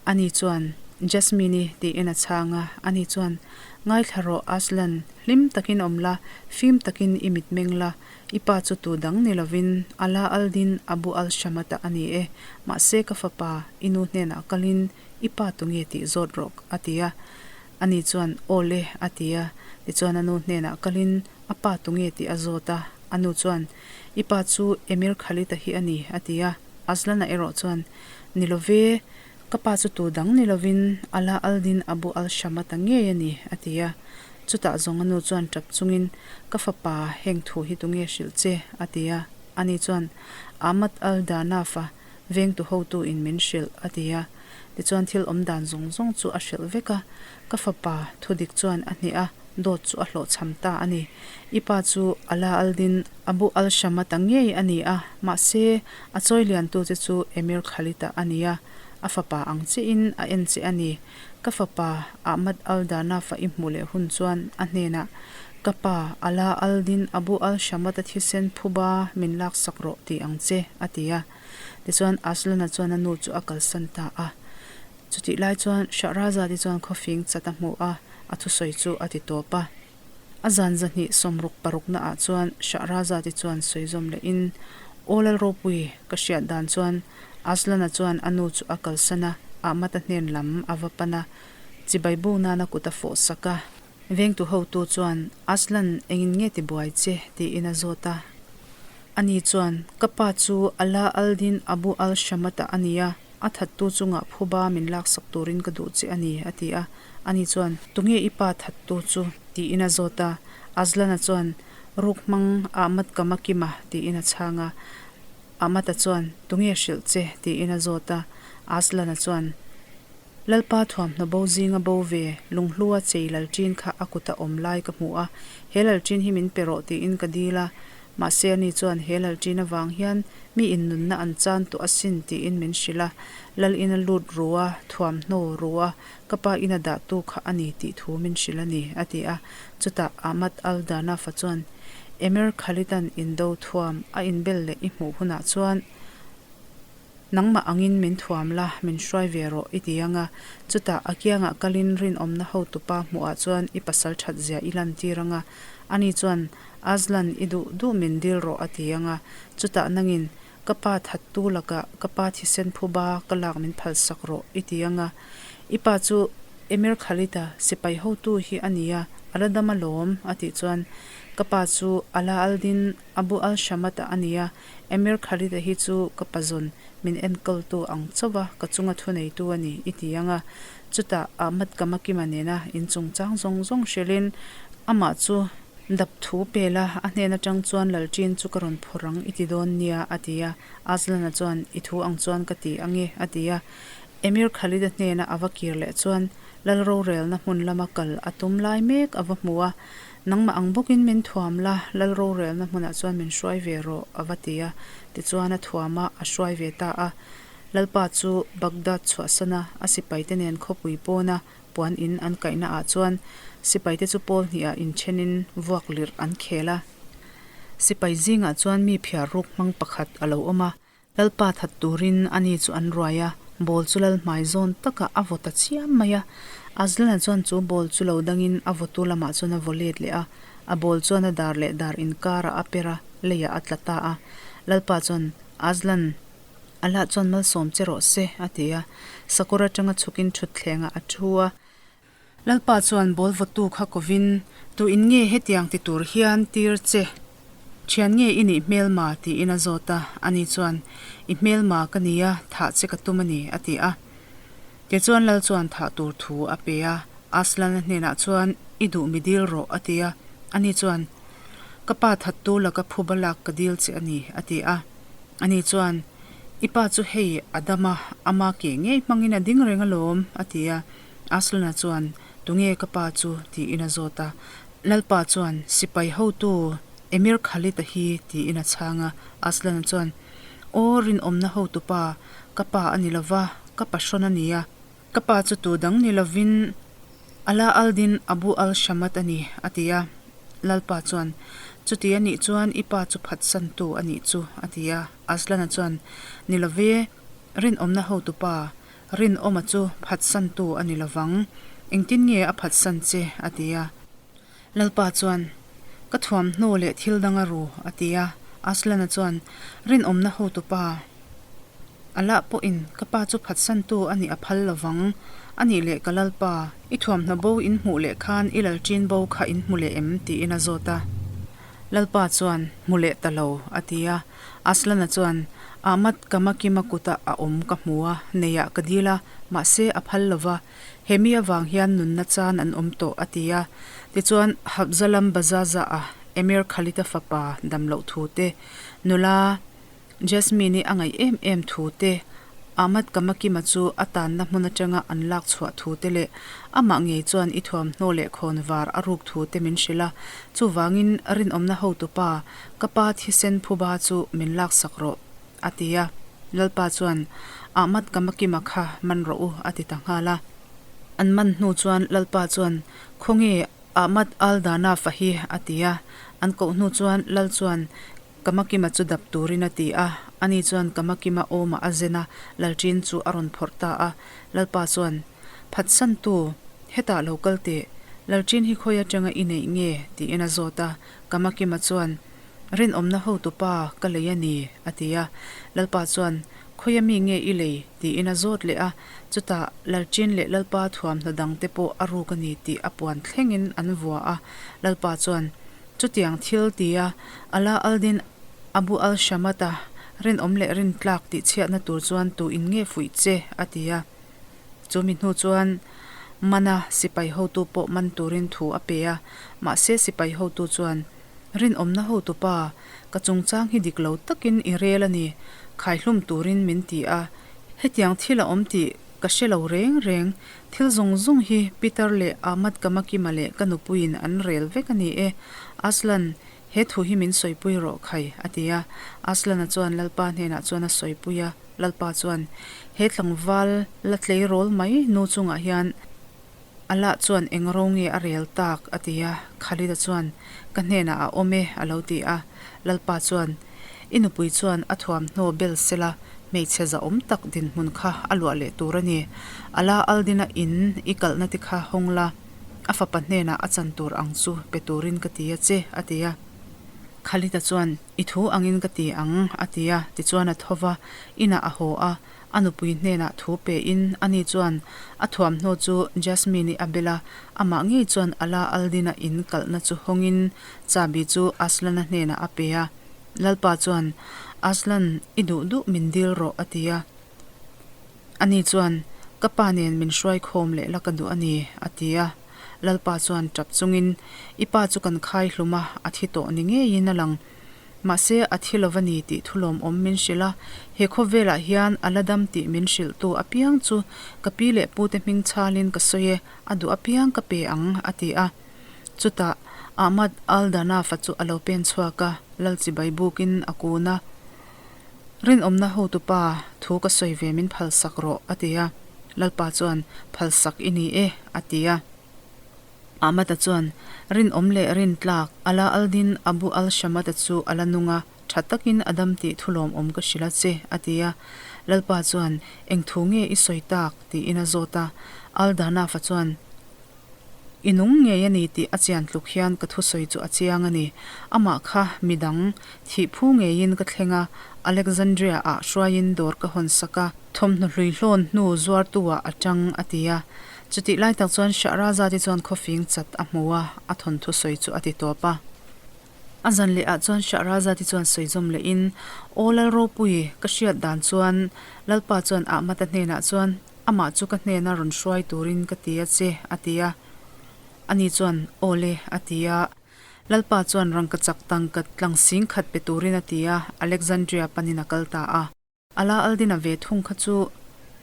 Ani chuan, Jasmine-i, tiin a chhang a. Ani chuan, Ngaithla rawh, Aslan, hlim takin awm la, fim takin i mitmeng la. I pa chu tu dang ni lovin Ala al-Din Abu al-Shamat-a a ni e. Mahse ka fapa, i nu hnenah kalin i pa tunge tih zawt rawh, a ti a. Ani chuan, Aw le, a ti a. Tichuan a nu hnenah kalin a pa tunge tih a zawt a. A nu chuan, I pa chu Emir Khalid-a hi a ni, a ti a. Aslan-a erawh chuan, Ni lo ve, ka pa chu tu dang ni lovin Ala al-Din Abu al-Shamat-a ngei a ni, a ti a. Chutah zawng a nu chuan tap chungin, Ka fapa, heng thu hi tunge hrilh che? a ti a. Ani chuan, Ahmad al-Danaf-a vengtu hotu-in min hrilh, a ti a. Tichuan thil awm dan zawng zawng chu a hrilh vek a. Ka fapa, thudik chuan a hneh a. Dawt chu a hlawhchham ta a ni. I pa chu Ala al-Din Abu al-Shamat-a ngei a ni a, mahse, a chawi liantu che chu Emir Khalid-a a ni a, a fapa ang chiahin a en che a ni. Ka fapa Ahmad al-Danaf-a i hmuh leh hun chuan a hnenah, Ka pa, Ala al-Din Abu al-Shamat-a thisen phuba min laksak rawh ti ang che, a ti a. Tichuan, Aslan-a chuan a nu chu a kalsan ta a. Chutih lai chuan Shahrazad-i chuan khawfing chat a hmu a, a thusawi chu a ti tawp a. A zan zahnih 66 naah chuan Shahrazad-i chuan sawi zawm lehin, Aw Lalropui, ka hriat dan chuan Aslan-a chuan a nu chu a kalsan a, Ahmad-a hnen lam a va pan a, chibai bo nana kut a fawh sak a. Vengtu hotu chuan, Aslan, engin nge tibuai che? tiin a zawt a. Ani chuan, Ka pa chu Ala al-Din Abu al-Shamat-a a ni a, a thattu chungah phuba min laksak turin ka duh che a ni, a ti a. Ani chuan, Tunge i pa thattu chu? tiin a zawt a. Aslan-a chuan, Ruk hmang Ahmad Kamakima, tiin a chhang a. Ahmad-a chuan, Tunge hrilh che? tiin a zawt a. Aslan-a chuan, Lalpa thuamhnaw bo zinga bo ve, lunghlua chei lalṭin kha a kuta awm lai ka hmu a, he lalṭin hi min pe rawh tiin ka dil a. Mahse ani chuan he lalṭin avang hian mi innunna an chan tawh asin tiin min hrilh a. Lal ina lut ru a, thuamhnaw ru a, ka pa ina dahtu kha a ni tih thu min hrilh a ni, a ti a. Chutah Ahmad al-Danafa chuan, Emir Khalid-a'n indo thuam a inbel leh i hmuh hunah chuan, Nangmah angin min thuam la, min hruai ve rawh i ti ang a. Chutah a kiangah kalin rinawmna hotupa hmuhah chuan i pasal that zia i lantir ang a. Ani chuan, Azlan, i duh duh min dil rawh a ti ang a. Chutah nangin, Ka pa thattu lakah ka pa thisen phuba ka lak min phalsak rawh i ti ang a. I pa chu Emir Khalid-a sipai hotu hi a nia, a la dam alawm a tih chuan, Ka pa chu Ala al-Din Abu al-Shamat-a a nia, Emir Khalid-a hi chu ka pazawn min enkawltu ang chauh a, ka chunga thuneitu a ni, i ti ang a. Chutah Ahmad Kamakima nena in chungchang zawng zawng hrilhin amah chu dap thu pel a, a hnen atang chuan Lalṭin chu ka rawn phawrh ang i ti dawn nia, a ti a. Azlan-a chuan, I thu ang chuan ka ti ang e, a ti a. Emir Khalid-a hnena a va kir leh chuan Lal rorelna hmun lama kal a tum lai mek a va hmu a. Nangmah ang bawkin min thuam la, Lal rorelna hmunah chuan min hruai ve rawh, a va ti a. Tichuan a thuam a, a hruai ve ta a. Lalpa chu Baghdad chhuahsana a sipaite nen khawpui pawna puan in an kaihna ah chuan sipaite chu pawl hnihah inthenin vuak lirh an khel a. Sipai zingah chuan mi phiar ruk hmang pakhat a lo awm a, Lalpa that turin ani chu an ruai a, ball chu lal hmai zawn takah a vaw ta chiam mai a. Azlana chuan chu ball chu lo dangin a vawtu lamah chuan a vaw let leh a, a ball chuan a dar leh dar inkarah a per a, leiah a tla ta a. Lalpa chuan, Azlan, Allah chuan malsawm che rawh se, a ti a. Sakawr atanga chhukin thutthlengah a thu a. Lalpa chuan ball vawtu kha kovin, Tu in nge hetiang ti tur hian tir che? Thian nge i nih hmelma? tiin a zawt a. Ani chuan, I hmelma ka nia, thah che ka tum a ni, a ti a. Tichuan Lal chuan thah tur thu a pe a. Aslan-a hnenah chuan, I duh mi dil rawh, a ti a. Ani chuan, Ka pa thattu laka phuba lak ka dil che a ni, a ti a. Ani chuan, I pa chu hei a dam a, ama ke ngei hmangin a ding reng alawm, a ti a. Aslana chuan, Tunge ka pa chu? tiin a zawt a. Lalpa chuan, Sipai hotu Emir Khalid-a hi, tiin a chhang a. Aslana chuan, Aw, rinawmna hotu pa, ka pa a ni lo va, ka pahrawn a ni a. Ka pa chu tu dang ni lovin Ala al-Din Abu al-Shamat a ni, a ti a. Lalpa chuan, Chuti a nih chuan i pa chu phatsantu a nih chu, a ti a. Aslana chuan, Ni lo ve, rinawmna hotu pa, Rinawma chu phatsantu a ni lovang. Engtin nge a phatsan che? a ti a. Lalpa chuan, Ka thuamhnaw leh thil dang a ru, a ti a. Aslana chuan, Rinawmna hotupa, Allah pawhin ka pa chu phatsantu a nih a phal lovang. A nih leh ka Lalpa, i thuamhnaw bo in hmuh leh khan i lalṭin bo kha in hmu leh em? tiin a zawt a. Lalpa chuan, Hmu leh ta lo, a ti a. Aslana chuan, Ahmad Kamakima kutah a awm ka hmu a, neiah ka dil a, mahse a phal lo va, he mi avang hian nunna chan an awm tawh, a ti a. Tichuan, Habzalam Bazaza-a Emir Khalid-a fapa dam loh thu te, nula Jasmine-i a ngaih em em thu te, Ahmad Kamakima chu a tanna hmun atanga an lak chhuah thu te leh amah ngei chuan i thuamhnaw leh khawn var a ruk thu te min hrilh a, chuvangin rinawmna hotupa Ka pa thisen phuba chu min laksak rawh, a ti a. Lalpa chuan, Ahmad Kamakima kha man rawh u, a ti ta nghal a. An man hnu chuan Lalpa chuan, Khawnge Ahmad al-Danafa hi? a ti a. An koh hnu chuan Lal chuan Kamakima chu dap turin a ti a. Ani chuan Kamakima awmah a zen a, Lalṭin chu a rawn phawrh ta a. Lalpa chuan, Phatsantu, hetah lo kal teh, Lalṭin hi khawi atanga i neih nge? tiin a zawt a. Kamakima chuan, Rinawmna hotupa ka lei a ni, a ti a. Lalpa chuan, Khawia mi nge i lei? tiin a zawt leh a. Chutah Lalchin leh Lalpa thuamhnaw dangte pawh a ruk a ni tih a puan thlengin an vua a. Lalpa chuan, Chutiang thil tia Ala al-Din Abu al-Shamat-a rinawm leh rintlak tihchhiatna tur chuan tu in nge fuih che? a ti a. Chu mi hnu chuan Mana sipai hotu pawh man turin thu a pe a. Mahse sipai hotu chuan, Rinawmna hotupa, ka chungchang hi dik lo takin i rel a ni, khaihlum turin min ti a. Hetiang thil a awm tih ka hre lo reng reng, thil zawng zawng hi Peter leh Ahmad Kamakima leh ka nupuiin an rel vek a ni e. Aslan, he thu hi min sawipui rawh khai, a ti a. Aslana chuan Lalpa hnenah chuan a sawipui a, Lalpa chuan, He tlangval la tleirawl mai nu chungah hian Allah chuan eng ro nge a rel tak? a ti a. Khalid-a chuan, Ka hnenah a awm e, a lo ti a. Lalpa chuan, I nupui chuan a thuamhnaw bel sela hmeichhe zahawm tak dinhmun kha a luah leh tur a ni. Allah al-Din-a in i kalhna te kha hawng la, a fapa hnenah a chan tur ang chu pe turin ka ti a che, a ti a. Khalid-a chuan, I thu angin ka ti ang, a ti a. Tichuan a tho va, inah a haw a. A nupui hnenah thu pein ani chuan a thuamhnaw chu Jasmine-i a bel a, amah ngei chuan Ala al-Din-a in kalhna chu hawngin chahbi chu Aslan-a hnenah a pe a. Lalpa chuan, Aslan, i duh duh min dil rawh, a ti a. Ani chuan, Ka pa nen min hruai khawm leh la ka duh a ni, a ti a. Lalpa chuan tap chungin, I pa chu kan khai hlum a, a thi tawh ni ngeiin a lang. Mahse, a thi lo va ni tih thu lawmawm min hrilh a, he khawvelah hian a la dam tih min hrilhtu apiang chu ka pi leh pute hming chhalin ka sawi e, a duh apiang ka pe ang, a ti a. Chutah, Ahmad al-Danafa chu a lo pen chhuak a, Lal chibai bukin a kun a. Rinawmna hotupa, thu ka sawi ve min phalsak rawh, a ti a. Lalpa chuan, Phalsak i ni e, a ti a. Ahmad-a chuan, Rinawm leh rintlak, Ala al-Din Abu al-Shamat-a chu a la nung a, tha takin a dam tih thu lawmawm ka hrilh a che, a ti a. Lalpa chuan, Eng thu nge i sawi tak? tiin a zawt a. Al-Danaf-a chuan, I nung ngei a ni tih a chian tluk hian ka thusawi chu a chiang a ni. Amah kha midang thih phu ngeiin ka thleng a, Alexandria-ah hruaiin dawr ka hawn sak a. Thawmhnaw hlui hlawn hnu zuartu-ah a tang, a ti a. Chutih lai tak chuan Shahrazad-i chuan khawfing chat a hmu a, a thawnthu sawi chu a ti tawp a. A zan leh ah chuan Shahrazad-i chuan sawi zawm lehin, Aw Lalropui, ka hriat dan chuan Lalpa chuan Ahmad-a hnenah chuan amah chu ka hnena rawn hruai turin ka ti a che, a ti a. Ani chuan, Aw le, a ti a. Lalpa chuan rangkachak tangka tlang sing khat pe turin a ti a, Alexandria panin a kal ta a. Ala al-Din-a ve thung kha chu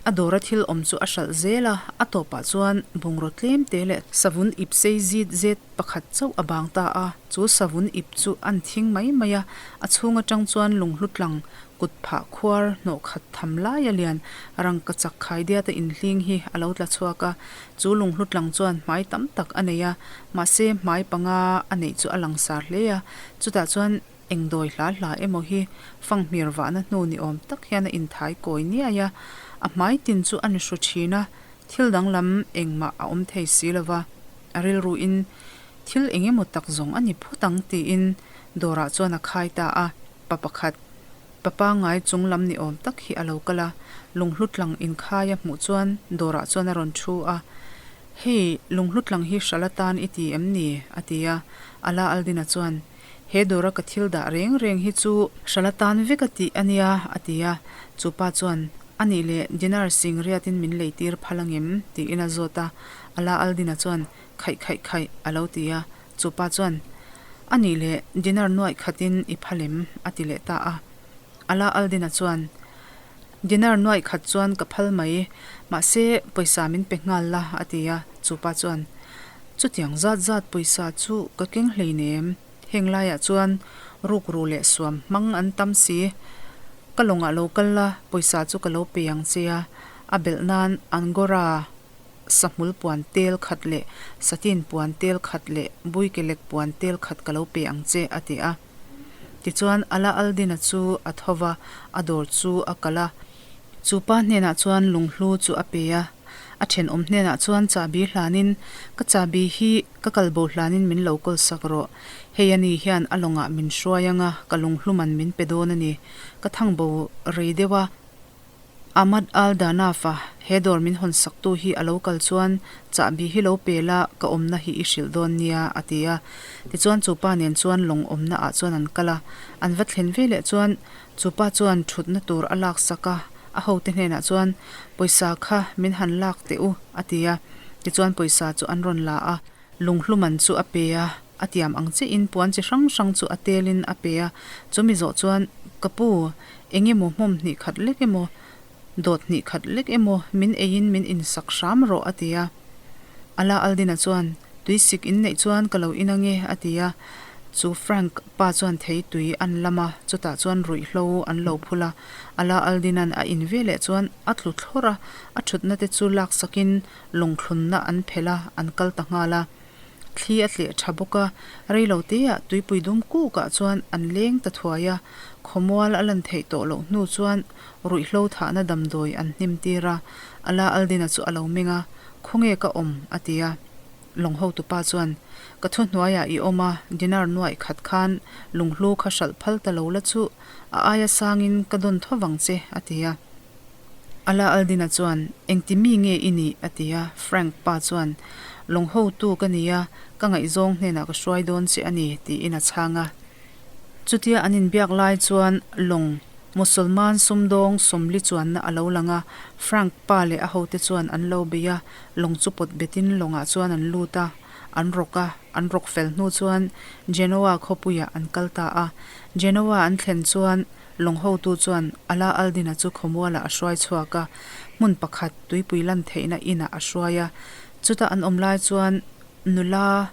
a dawra thil awm chu a hralh zel a, a tawpah chuan bungraw tlem te leh savun ip sei zit zet pakhat chauh a bang ta a, chu savun ip chu an thing mai mai a, a chhung atang chuan lunghlu tlang kut phah khuar hnawh khat tham lai a lian rangkachak khaidiata inhling hi a lo tla chhuak a, chu lunghlu tlang chuan hmai tam tak a nei a, mahse hmai panga a neih chu a langsar hle a, chutah chuan Eng dawi hla hla emaw hi fanghmir vahna hnu ni awm tak hian a inthai kawi niai a, a hmai tin chu a ni hru thin a, thil danglam engmah a awm thei si lo va, a rilruin thil eng emaw tak zawng a ni phawt ang tiin dawrah chuan a khai ta a, pa pakhat, pa pangngai chung lam ni awm tak hi a lo kal a, lunghlu tlang inkhai a hmuh chuan dawrah chuan a rawn thu a, Hei, lunghlu tlang hi hralh atan i ti em ni? a ti a, Ala Aldina chuan, He dawra ka thil dah reng reng hi chu hralh atan vek a tih a nia, a ti a. Chu pa chuan, A nih leh, dinar sing riatin min lei tir phal angem? tiin a zawt a. Ala Aldina chuan, Khaih khaih khaih, a lo ti a. Chu pa chuan, A nih leh, dinar nuaih khatin i phal em? a ti leh ta a. Ala Aldina chuan, Dinar nuaih khat chuan ka phal mai, mahse pawisa min pe nghal la, a ti a. Chu pa chuan, Chutiang zat zat pawisa chu ka keng hleinem, heng laiah chuan rukru leh suam hmang an tam si. Ka lawngah lo kal la, pawisa chu ka lo pe ang che a, a belh nan Angora sahmul puan tel khat leh satin puan tel khat leh buikelek puan tel khat ka lo pe ang che, a ti a. Tichuan Ala al-Din-a chu a tho va, a dawr chu a kal a. Chu pa hnenah chuan lunghlu chu a pe a. A thenawm hnenah chuan chahbi hlanin, Ka chahbi hi ka kalbo hlanin min lo kawl sak rawh. Hei ani hian a lawngah min hruai ang a, ka lunghlu man min pe dawn a ni. Ka thangbo rei deuh a. Ahmad Al Danaf-a he dawr min hawn saktu hi a lo kal chuan chahbi hi lo pe la, ka awmna hi i hrilh dawn nia, a ti a. Tichuan chu pa nen chuan lawng awmna ah chuan an kal a. An va thlen ve leh chuan chu pa chuan thutna tur a lak sak a, a hote hnenah chuan pawisa kha min han lak teh u, a ti a. Tichuan pawisa chu an rawn la a. Lunghluman chu a pe a, a tiam ang chiahin puan chi hrang hrang chu a telin a pe a, chumi zawh chuan, Ka pu, eng emaw hmawm hnih khat lek emaw, dawt hnih khat lek emaw min eiin min insak hram rawh, a ti a. Ala Aldina chuan, Tuisik in neih chuan ka lo in ange, a ti a. Chu Frank pa chuan thei tui an lam a, chutah chuan ruihhlo an lo phul a. Ala Aldina'n a in veleh chuan a tlu thlawrh a, a thutna te chu laksakin lawngthlunna an phelh a, an kal ta nghal a. Thli a tleh tha bawk a, rei lo teah tuipui dum kukah chuan an leng ta thuai a, khawmual a lan theih tawh loh hnu chuan ruihhlo thahna damdawi an hnim tir a, Ala Aldina chu a lo meng a, Khawnge ka awm? a ti a. Lawng hotupa chuan, Ka thuhnuaiah i awm a, dinar nuaih khat khan lunghlu kha hralh phal ta lo la chu a aia sangin ka dawn tho vang che, a ti a. Ala Aldina chuan, Engti mi nge i nih? a ti a. Frank pa chuan, Lawng hotu ka ni a, ka ngaihzawng hnenah ka hruai dawn che a ni, tiin a chhang a. Chutia an inbiak lai chuan lawng Mosolman sumdawng 40 chuanna a lo lang a, Frank pa leh a hote chuan an lo bei a, lawng chu pawt betin lawngah chuan an lut a, an rawk a, an rawk fel hnu chuan Genoa khawpuiah an kal ta a. Genoa an thlen chuan Lawng hotu chuan Ala Aldina chu khawmualah a hruai chhuak a, hmun pakhat tuipui lan theihna inah a hruai a. Chuta an awm lai chuan nula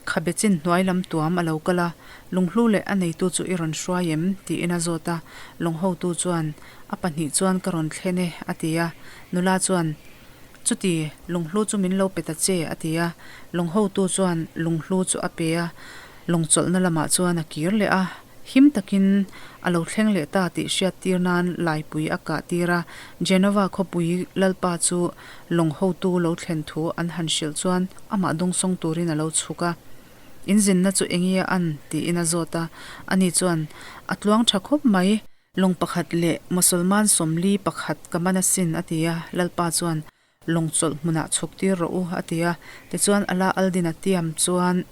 khabe chin hnuai lam tuam a lo kal a, Lunghlu leh a neitu chu i rawn hruai em? tiin a zawt a. Lawng hotu chuan, A pahnih chuan ka rawn thlen e, a ti a. Nula chuan, Chuti, lunghlu chu min lo pe ta che, a ti a. Lawng hotu chuan lunghlu chu a pe a, lawng chawlhna lamah chuan a kir leh a. Him takin a lo thleng leh ta tih hriat tir nan laipui a kah tir a, Genova khawpui lalpa chu lawng hotu lo thlen thu an han hrilh chuan amah dawngsawng turin a lo chhuk a. In zinna chu eng nge an? tiin a zawt a. Ani chuan, A tluang tha khawp mai. Lawng pakhat leh Mosolman 40 pakhat ka man asin, a ti a. Lalpa chuan, Lawng chawlh hmunah chhuk tir rawh u, a ti a. Tichuan Ala Aldin-a tiam chuan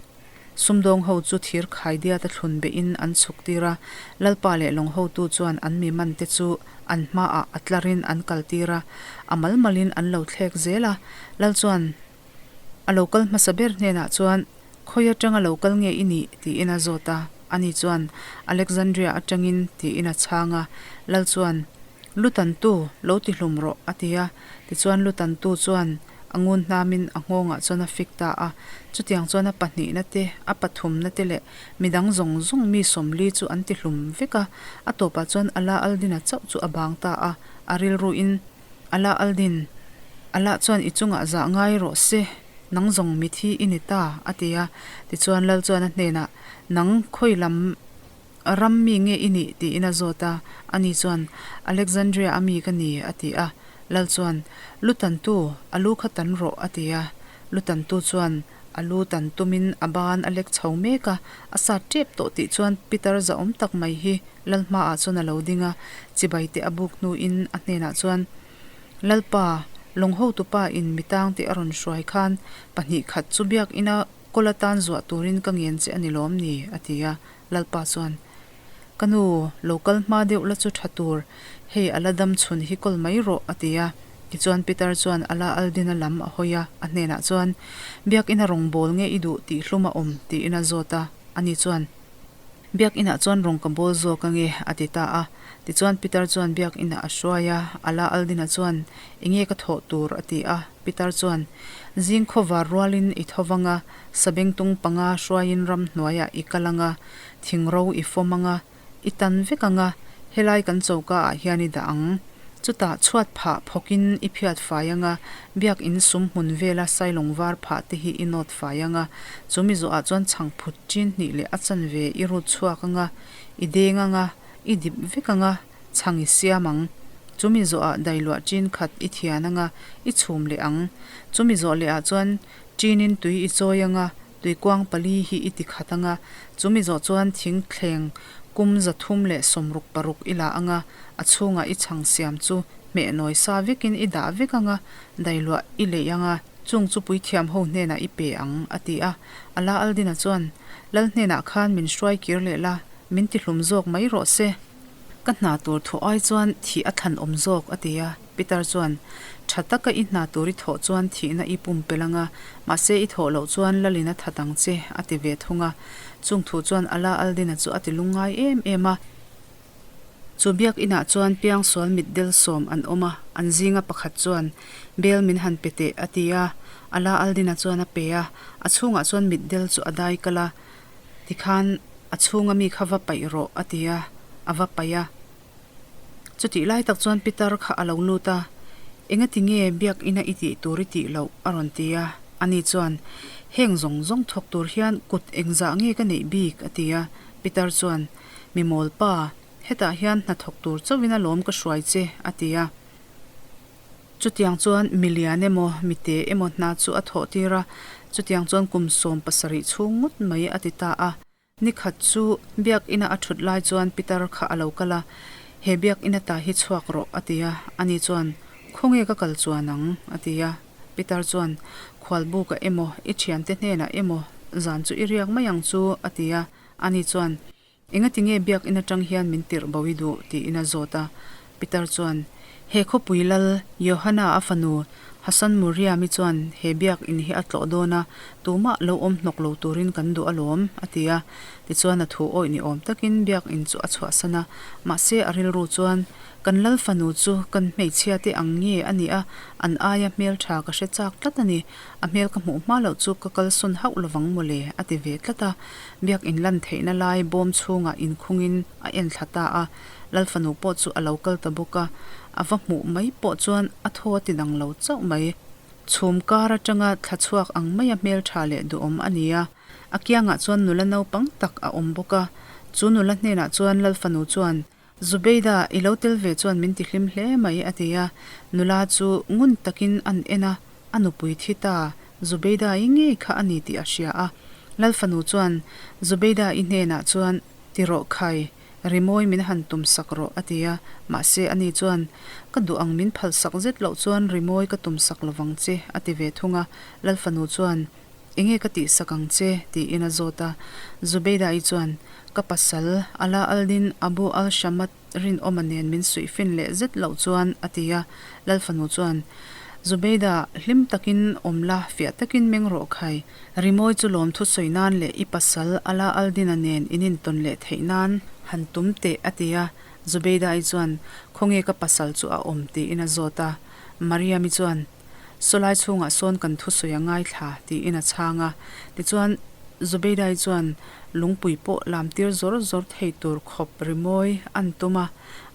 sumdawng ho chu thir khaidiat a thlun behin an chhuk tir a. Lalpa leh lawng hotu chuan an mi man te chu an hmaah a tlarin an kal tir a, a mal malin an lo thlek zel a. Lal chuan a lo kal hmasa ber hnenah chuan, Khawi atanga lo kal nge i nih? tiin a zawt a. Ani chuan, Alexandria atangin, tiin a chhang a. Lal chuan, Lu tantu, lo ti hlum rawh, a ti a. Tichuan lu tantu chuan a ngun hnamin a nghawngah chuan a fik ta a. Chutiang chuan a pahnihna te, a pathumna te leh midang zawng zawng mi 40 chu an ti hlum vek a. A tawpah chuan Ala Aldina chauh chu a bang ta a. A rilruin, Ala Aldin, Ala chuan i chungah zah ngai rawh se, nang zawng mithi i ni ta, a ti a. Tichuan Lal chuan a hnenah, Nang khawi lam Ram mi nge i nih? tiin a zawt a. Ani chuan, Alexandria a mi ka ni, a ti a. Lal chuan, Lu tantu, a lu kha tan rawh, a ti a. Lu tantu chuan a lu tan tumin a ban a lek chho mek a, a sat tep tawh tih chuan Peter zahawm tak mai hi Lal hmaah chuan a lo ding a, chibai te a buk hnuin a hnenah chuan, Lalpa, lawng hotupa in mi tangte a rawn hruai khan pahnih khat chu biakina Kawl atan zuah turin ka ngen che a ni lawm ni? a ti a. Lalpa chuan, Ka nu, lo kal hma deuh la chu tha tur, hei a la dam chhun hi kawl mai rawh, a ti a. Tichuan Peter chuan Ala Aldina lam a hawi a, a hnenah chuan, Biakina rawngbâwl nge i duh tih hlum a awm? tiin a zawt a. Ani chuan, Biakinah chuan rawng ka bawl zawk ange, a ti ta a. Tichuan Peter chuan biakinah a hruai a, Ala Aldina chuan, Enge ka thawh tur? a ti a. Peter chuan, Zing khawvar rualin i tho vang a, sabengtung panga hruaiin ramhnuaiah i kal ang a, thingro i fawm ang a, i tan vek ang a, helai kan choka ah hian i dah ang. Chutah chhuat phah phawkin i phiat fai ang a, biakin sum hmun vela sailawng var phah te hi i nawt fai ang a, chumi zawhah chuan chhangphut ṭin hnih leh a chanve i rut chhuak ang a, i deng ang a, i dip vek ang a, chhang i siam ang. Chumi zawhah dailuah ṭin khat i thian ang a, i chhum leh ang. Chumi zawh lehah chuan ṭinin tui i chawi ang a, tuikuang pali hi i ti khat ang a, chumi zawh chuan thingthleng. Kum 366 i la ang a, a chhungah i chhang siam chu hmeh nawi sa vekin i dah vek ang a, dailuah i leih ang a, chung chu puithiam ho hnenah i pe ang, a ti a. Ala Aldina chuan, Lal hnenah khan min hruai kir leh la, min tihlum zawk mai rawh se. Ka hna tur thawh ai chuan thih a thlan awm zawk, a ti a. Peter chuan, Tha taka i hna tur i thawh chuan thihna i pumpelh ang a, mahse i thawh loh chuan Lalin a that ang che, a ti ve thung a. Chung thu chuan Ala Aldina chu a ti lungngai em em a. Chu biakinah chuan piangsual mitdel sawm an awm a, an zinga pakhat chuan, Bel min han pe teh, a ti a. Ala Aldina chuan a pe a, a chhungah chuan mitdel chu a dai kal a. Tikhan a chhunga mi kha va paih rawh, a ti a, a va paih a. Chutih lai tak chuan Pitar kha a lo lut a, Engati nge biakina i tih tur i tih loh? a rawn ti a. Ani chuan, Heng zawng zawng thawk tur hian kut engzah nge ka neih bik? a ti a. Pitar chuan, Mi mawl pa, hetah hian hna thawk tur chauhin alawm ka hruai che, a ti a. Chutiang chuan mi lian emaw, mi te emaw hna chu a thawh tir a, chutiang chuan kum 17 chhung ngawt mai a ti ta a. Ni khat chu biakina a thut lai chuan Pitar kha a lo kal a, He biakina ta hi chhuak rawh, a ti a. Ani chuan, Khawnge ka kal chuan ang? a ti a. Pitar chuan, Khualbuka emaw, i thiante hnenah emaw zan chu i riak mai ang chu, a ti a. Ani chuan, Engati nge biakin atang hian min tirh bo i duh? tiin a zawt a. Peter chuan, He khawpui lal, Johana a fanu, Hassan Muriam-i chuan he biakin hi a tlawh dawn a, tumah lo awm hnawk lo turin kan duh alawm, a ti a. Tichuan a thu awih ni awm takin biakin chu a chhuahsan a. Mahse a rilru chuan, Kan lal fanu chu kan hmeichhia te ang nge a nih a, an aia hmeltha ka hre chak tlat a ni. A hmel ka hmuh hma loh chu ka kalsawn hauh lovang mawle, a ti ve tlat a. Biakin lan theihna lai bawm chhungah inkhungin a en thla ta a, Lalfanu pawh chu a lo kal ta bawk a, a va hmuh mai pawh chuan a thaw a ti dang lo chauh mai. Chhum kar atanga thla chhuak ang maia hmeltha leh duhawm a ni a, a kiangah chuan nula naupang tak a awm bawk a, chu nula hnenah chuan Lalfanu chuan, Zubeida, i lo tel ve chuan min ti hlim hle mai, a ti a. Nula chu ngun takin an en a, a nupui thi ta, Zubeida-i ngei kha a ni tih a hria a. Lalfanu chuan Zubeida-i hnenah chuan, Ti rawh khai, rimawi min han tum sak rawh, a ti a. Mahse, ani chuan, Ka duh ang min phal sak zet loh chuan rimawi ka tum sak lovang che, a ti ve thung a. Lalfanu chuan, Enge ka tihsak ang che? tiin a zawt a. Zubeida-i chuan, Ka pasal, Ala al-Din Abu al-Shamat rinawma nen min suih fin leh zet loh chuan, a ti a. Lalfanu chuan, Zubeida, hlim takin awm la, fiah takin meng rawh khai. Rimawi chu lawmthu sawi nan leh i pasal Ala al-Din-a nen in intawn leh theih nan han tum teh, a ti a. Zubeida-i chuan, Khawnge ka pasal chu a awm? tiin a zawt a. Mariam-i chuan, Sawlai chhungah sawn kan thusawi a ngaithla, tiin a chhang a. Tichuan, Zubeidai chuan lungpui pawh lamtir zawr zawr thei tur khawp rimawi an tum a.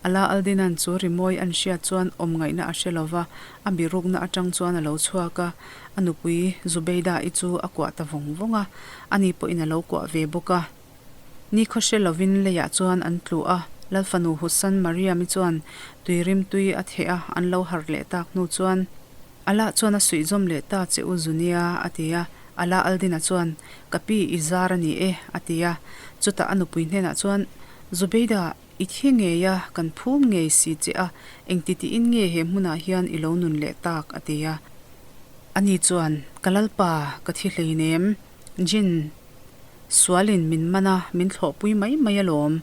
Ala Aldina'n chu rimawi an hriat chuan awm ngaihna a hre lo va, a birukna atang chuan a lo chhuak a. A nupui Zubeida-i chu a kuah ta vawng vawng a, ani pawhin a lo kuah ve bawk a. Ni khaw hre lovin leiah chuan an tlu a, Lalfanu Hussan Mariam-i chuan tui rimtui a theh a, an lo harh leh tak hnu chuan, Allah chuan a suih zawm leh ta che u Zunia, a ti a. Allah Aldina chuan, Ka pi i zar a ni e, a ti a. Chutah a nupui hnenah chuan, Zubeida, i thi ngei a, kan phum ngei si che a, engti tiin nge he hmunah hian i lo nun leh tak? a ti a. Ani chuan, Ka Lalpa, ka thi hleinem, Jin, Sualin min man a, min thlawhpui mai mai alawm.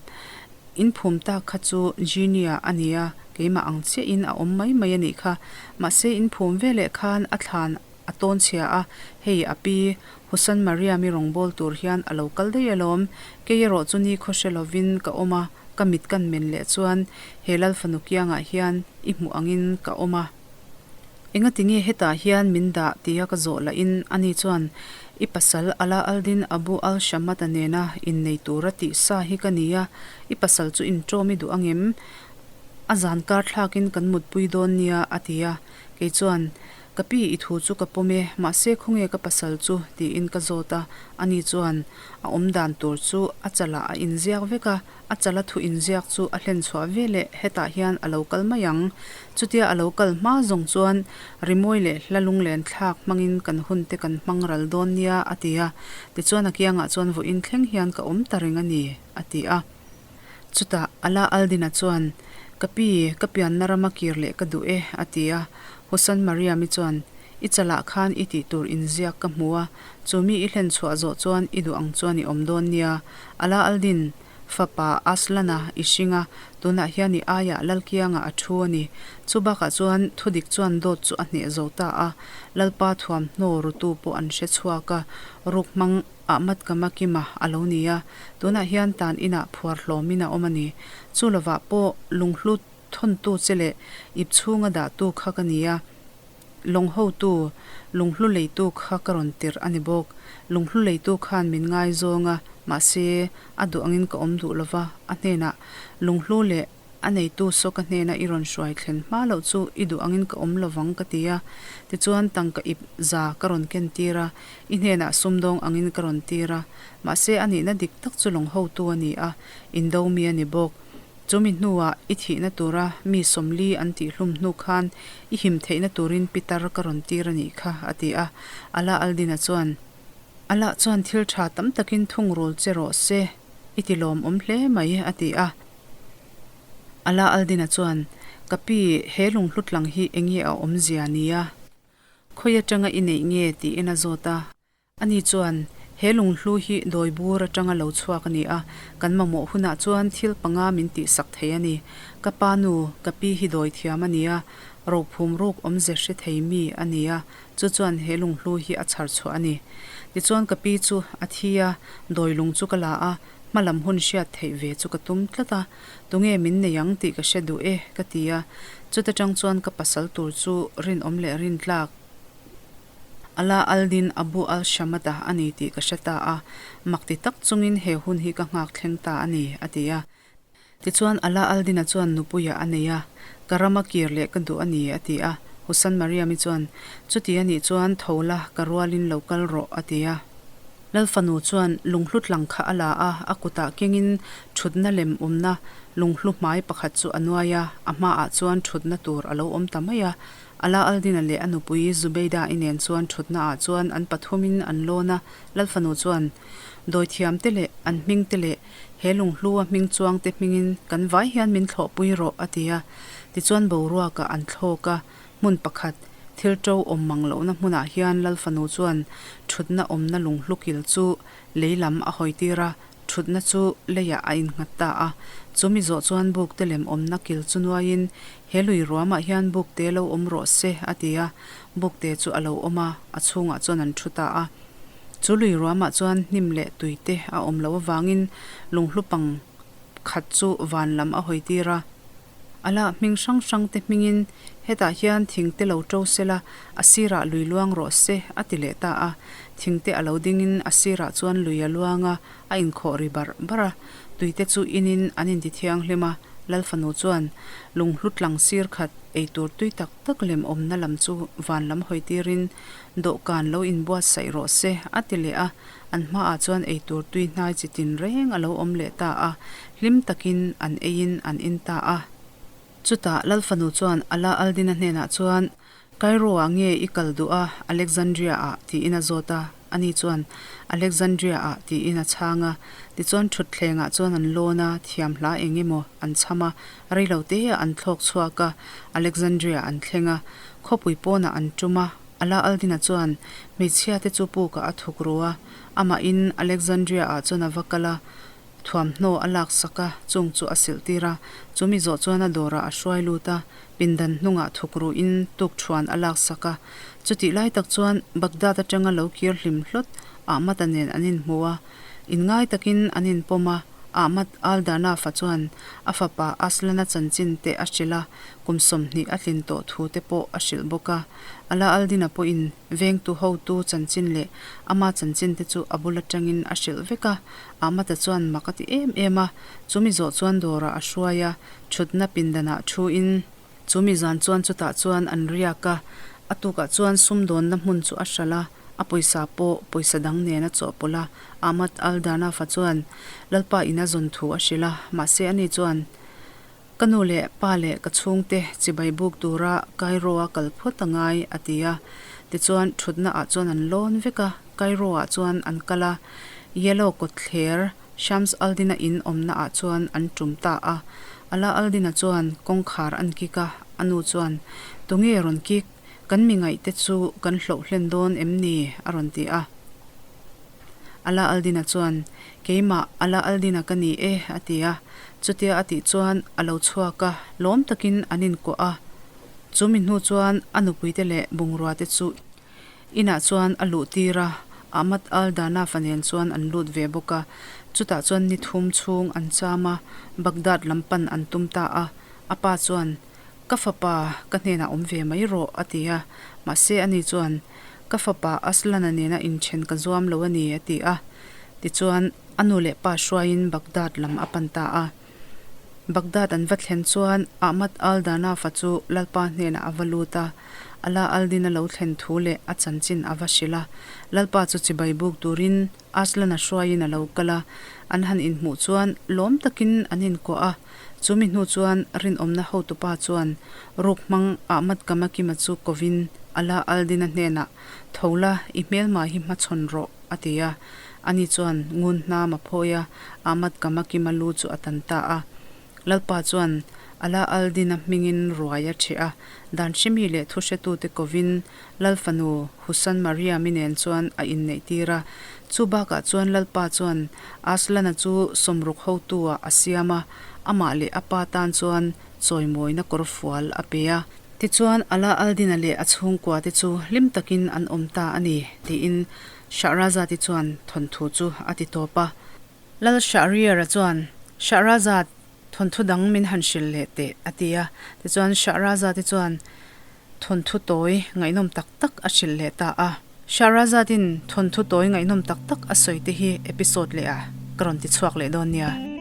In phum tak kha chu Genie a ni a, keimah ang chiahin a awm mai mai a nih kha. Mahse in phum veleh khan a thlan a tawn chhia a, hei a pi Husan Mariam-i rawngbâwl tur hian a lo kal daih alawm. Kei erawh chu ni khaw hre lovin ka awm a, ka mit kan men leh chuan he Lalfanu kiangah hian i hmuh angin ka awm a. Engati nge hetah hian min dah tia ka zawh lahin ani chuan, I pasal Ala al-Din Abu al-Shamat-a nena innei tura tih sa hi ka ni a, i pasal chu inṭawm i duh angem? A zan kar thlakin kan mutpui dawn nia, a ti a. Kei chuan, Ka pi, i thu chu ka pawm e, mahse khawnge ka pasal chu? tiin ka zawt a. Ani chuan, A awm dan tur chu a chalah a inziak vek a, A chala thu inziak chu a hlen chhuah ve leh hetah hian a lo kal mai ang. Chutia a lo kal hma zawng chuan rimawi leh hla lunglen thlak hmangin kan hun te kan hmang ral dawn nia, a ti a. Tichuan a kiangah chuan vawiin thleng hian ka awm ta reng a ni, a ti a. Chutah Ala al-Din-a chuan, Ka pi, ka pianna rama kir leh ka duh e, a ti a. Husan Mariam-i chuan, I chalah khan i tih tur inziak ka hmu a, chu mi i hlen chhuah zawh chuan i duh ang chuan i awm dawn nia. Ala al-Din, fapa Aslan-a i hring a, tunah hian i aiah Lalkianga a thu a ni. Chu bakah chuan thudik chuan dawt chu a hneh zo ta a, Lalpa thuamhnaw rutu pawh an hre chhuak a, ruk hmang Ahmad Kamakima a lo ni a, tunah hian tan inah phuar hlawmin a awm a ni. Chu lovah pawh lunghlu thawntu che leh ip chhunga dahtu kha ka ni a, lawng hotu, lunghlu leitu kha ka rawn tirh a ni bawk. Lunghlu leitu khan min ngaizawng a, mahse a duh angin ka awm duh lova, a hnenah lunghlu leh A neitu saw ka hnena i rawn hruai thlen hma loh chu i duh angin ka awm lovang ka ti a, tichuan tangka ip za ka rawn ken tir a, i hnenah sumdawng angin ka rawn tir a, mahse a nihna dik tak chu lawng hotu a ni a, indo mi a ni bawk. Chu mi hnuah i thihna tura mi 40 an tihhlum hnu khan i him theihna turin pitar ka rawn tir a nih kha, a ti a. Ala Aldina chuan, Ala chuan thil tha tam takin thungrul che rawh se, i ti lawmawm hle mai, a ti a. Ala Aldina chuan, Ka pi, he lunghlu tlang hi enge a awmzia nia? Khawi atanga i neih nge? tiin a zawt a. Ani chuan, He lunghlu hi dawi bur atanga lo chhuak a ni a, kan mamawh hunah chuan thil panga min tihsak thei a ni. Ka pa nu, ka pi hi dawi thiam a ni a, rophum ruk awmze hre thei mi a ni a, chu chuan he lunghlu hi a chhar chhuah a ni. Tichuan ka pi chu a thi a, dawi lung chu ka la a, Hma lam hun hriat theih ve chu ka tum tlat a, tunge min nei ang tih ka hre duh e, ka ti a. Chuta tang chuan ka pasal tur chu rinawm leh rintlak Ala al-Din Abu al-Shamata a ni tih ka hre ta a, mak ti tak chungin he hun hi ka nghak thleng ta a ni, a ti a. Tichuan Ala al-Din-a chuan nupuia a nei a, Ka rama kir leh ka duh a ni, a ti a. Husan Mariam-i chuan, Chuti a nih chuan tho la, ka rualin lo kal rawh, a ti a. Lal fanu chuan lunghlu tlang kha a la a, a kutah kengin thutna lem awmna lunghlu hmai pakhat chu a nuai a, a hmaah chuan thutna tur a lo awm ta mai a. Ala al-Din-a leh a nupui Zubeida-i nen chuan thutnaah chuan an pathumin an lawn a. Lal fanu chuan, Dawithiamte leh an hmingte leh he lunghlua hming chuangte hmingin kan vai hian min thlawhpui rawh, a ti a. Tichuan boruakah an thlawk a, hmun pakhat, thil ṭo awm mang lohna hmunah hian Lal fanu chuan ṭhutna awmna lunghlu kil chu lei lam a hawitir a, ṭhutna chu leiah a innghat ta a. Chu mi zawh chuan bukte lem awmna kil chu nuaiin, He lui ruamah hian bukte lo awm rawh se, a ti a. Bukte chu a lo awm a, a chhungah chuan an ṭhu ta a. Chu lui ruamah chuan hnim leh tuite a awm loh avangin lunghlu pang khat chu van lam a hawitir a. A lah hming hrang hrang te hmingin hetah hian thingte lo ṭo sela, a sirah lui luang rawh se, a ti leh ta a. Thingte a lo dingin a sirah chuan lui a luang a, a inkhawh ri barh barh a. Tuite chu inin an inti thianghlim a, Lal fanu chuan lunghlu tlang sir khat eitur tui tak tak lem awmna lam chu van lam hawi tirin dawhkan lo inbuatsaih rawh se, a ti leh a. An hmaah chuan eitur tui hnai chi tin reng a lo awm leh ta a, hlim takin an eiin an in ta a. Chutah Lal fanu chuan Ala al-Din-a hnenah chuan, Cairo-ah nge i kal duh a, Alexandria-ah? tiin a zawt a. Ani chuan, Alexandria-ah, tiin a chhang a. Tichuan thutthlengah chuan an lawn a, thiam hla eng emaw an chham a, reiloteah an thlawk chhuak a, Alexandria an thleng a. Khawpui pawnah an tum a, Ala al-Din-a chuan hmeichhia te chu pukah a thuk ru a, amahin Alexandria-ah chuan a va kal a, thuamhnaw a laksak a, chung chu a silh tir a. Chu mi zawh chuan a dawrah a hruai lut a, pindan hnungah thuk ruin tukṭhuan a laksak a. Chutih lai tak chuan Baghdad atanga lo kir hlim hlawt Ahmad-a nen an inhmu a, inngai takin an inpawm a. Ahmad al-Danafa chuan a fapa Aslan-a chanchin te a hrilh a, kum 20 a tlin tawh thu te pawh a hrilh bawk a. Ala al-Din-a pawhin vengtu hotu chanchin leh ama chanchin te chu a bul atangin a hrilh vek a. Ahmad-a chuan mak a ti em em a, chumi zawh chuan dawrah a hruai a, thutna pindanah thuin, Chumi zan chuan chutah chuan an riak a, a tukah chuan sumdawnna hmun chu a hralh a, a pawisa pawh pawisa dang nen a chawhpawlh a. Ahmad al-Danafa chuan Lalpa in a zawn thu a hrilh a, mahse ani chuan, Ka nu leh pa leh ka chhungte chibai buk tura Cairo-a kal phawt a ngai, a ti a. Tichuan thutna ah chuan an lawn vek a, Cairo-ah chuan an kal a, Yellow kawtthler. Shams al-Din-a in awmna ah chuan an tum ta a. Ala al-Din-a chuan kawngkhar an kik a, a nu chuan, Tunge rawn kik? Kan mi ngaihte chu kan hloh hlen dawn em ni? a rawn ti a. Ala al-Din-a chuan, Keimah Ala al-Din-a ka ni e, a ti a. Chutia a tih chuan a lo chhuak a, lawm takin an inkuah a. Chu mi hnu chuan a nupuite leh bungruate chu Inah chuan a luh tir a, Ahmad al-Danafa nen chuan an lut ve bawk a. Chutah chuan ni thum chhung an cham a, Baghdad lam pan an tum ta a. A pa chuan, Ka fapa, ka hnenah awm ve mai rawh, a ti a. Mahse ani chuan, Ka fapa Aslan-a nena inthen ka zuam lo a ni, a ti a. Tichuan, a nu leh pa hruaiin Baghdad lam a pan ta a. Baghdad an va thlen chuan Ahmad al-Danafa chu Lalpa hnenah a va lut a, Ala al-Din a lo thlen thu leh a chanchin a va hrilh a. Lalpa chu chibai buk turin Aslan-a hruaiin a lo kal a, an han inhmuh chuan lawm takin an inkuah a. Chu mi hnu chuan rinawmna hotupa chuan ruk hmang Ahmad Kamakima chu kovin Ala al-Din-a hnenah, Tho la, i hmelma hi hmachhawn rawh. A ti a. Ani chuan ngun hnam a phawi a, Ahmad Kamakima lu chu a tan ta a. Lalpa chuan Ala al-Din-a hmingin ruai a ṭheh a, dan hrimi leh thuhretute kovin Lal fanu Husan Mariam-i nen chuan a inneihtir a. Chu bakah chuan Lalpa chuan Aslan-a chu sawmruk hotu-ah a siam a, amah leh a pa tan chuan chawimawina kawrfual a pe a. Tichuan, Ala al-Din-a leh a chhungkuate chu hlim takin an awm ta a ni, tiin Shahrazad-i chuan thawnthu chu a ti tawp a. Lal Shahriar-a chuan, Shahrazad, thawnthu dang min han hrilh leh teh, a ti a. Tichuan, Shahrazad-i chuan thawnthu tawi ngaihnawm tak tak a hrilh leh ta a. Shahrazad-in thawnthu tawi ngaihnawm tak tak a sawi te hi episode leh ah ka rawn ti chhuak leh dawn nia.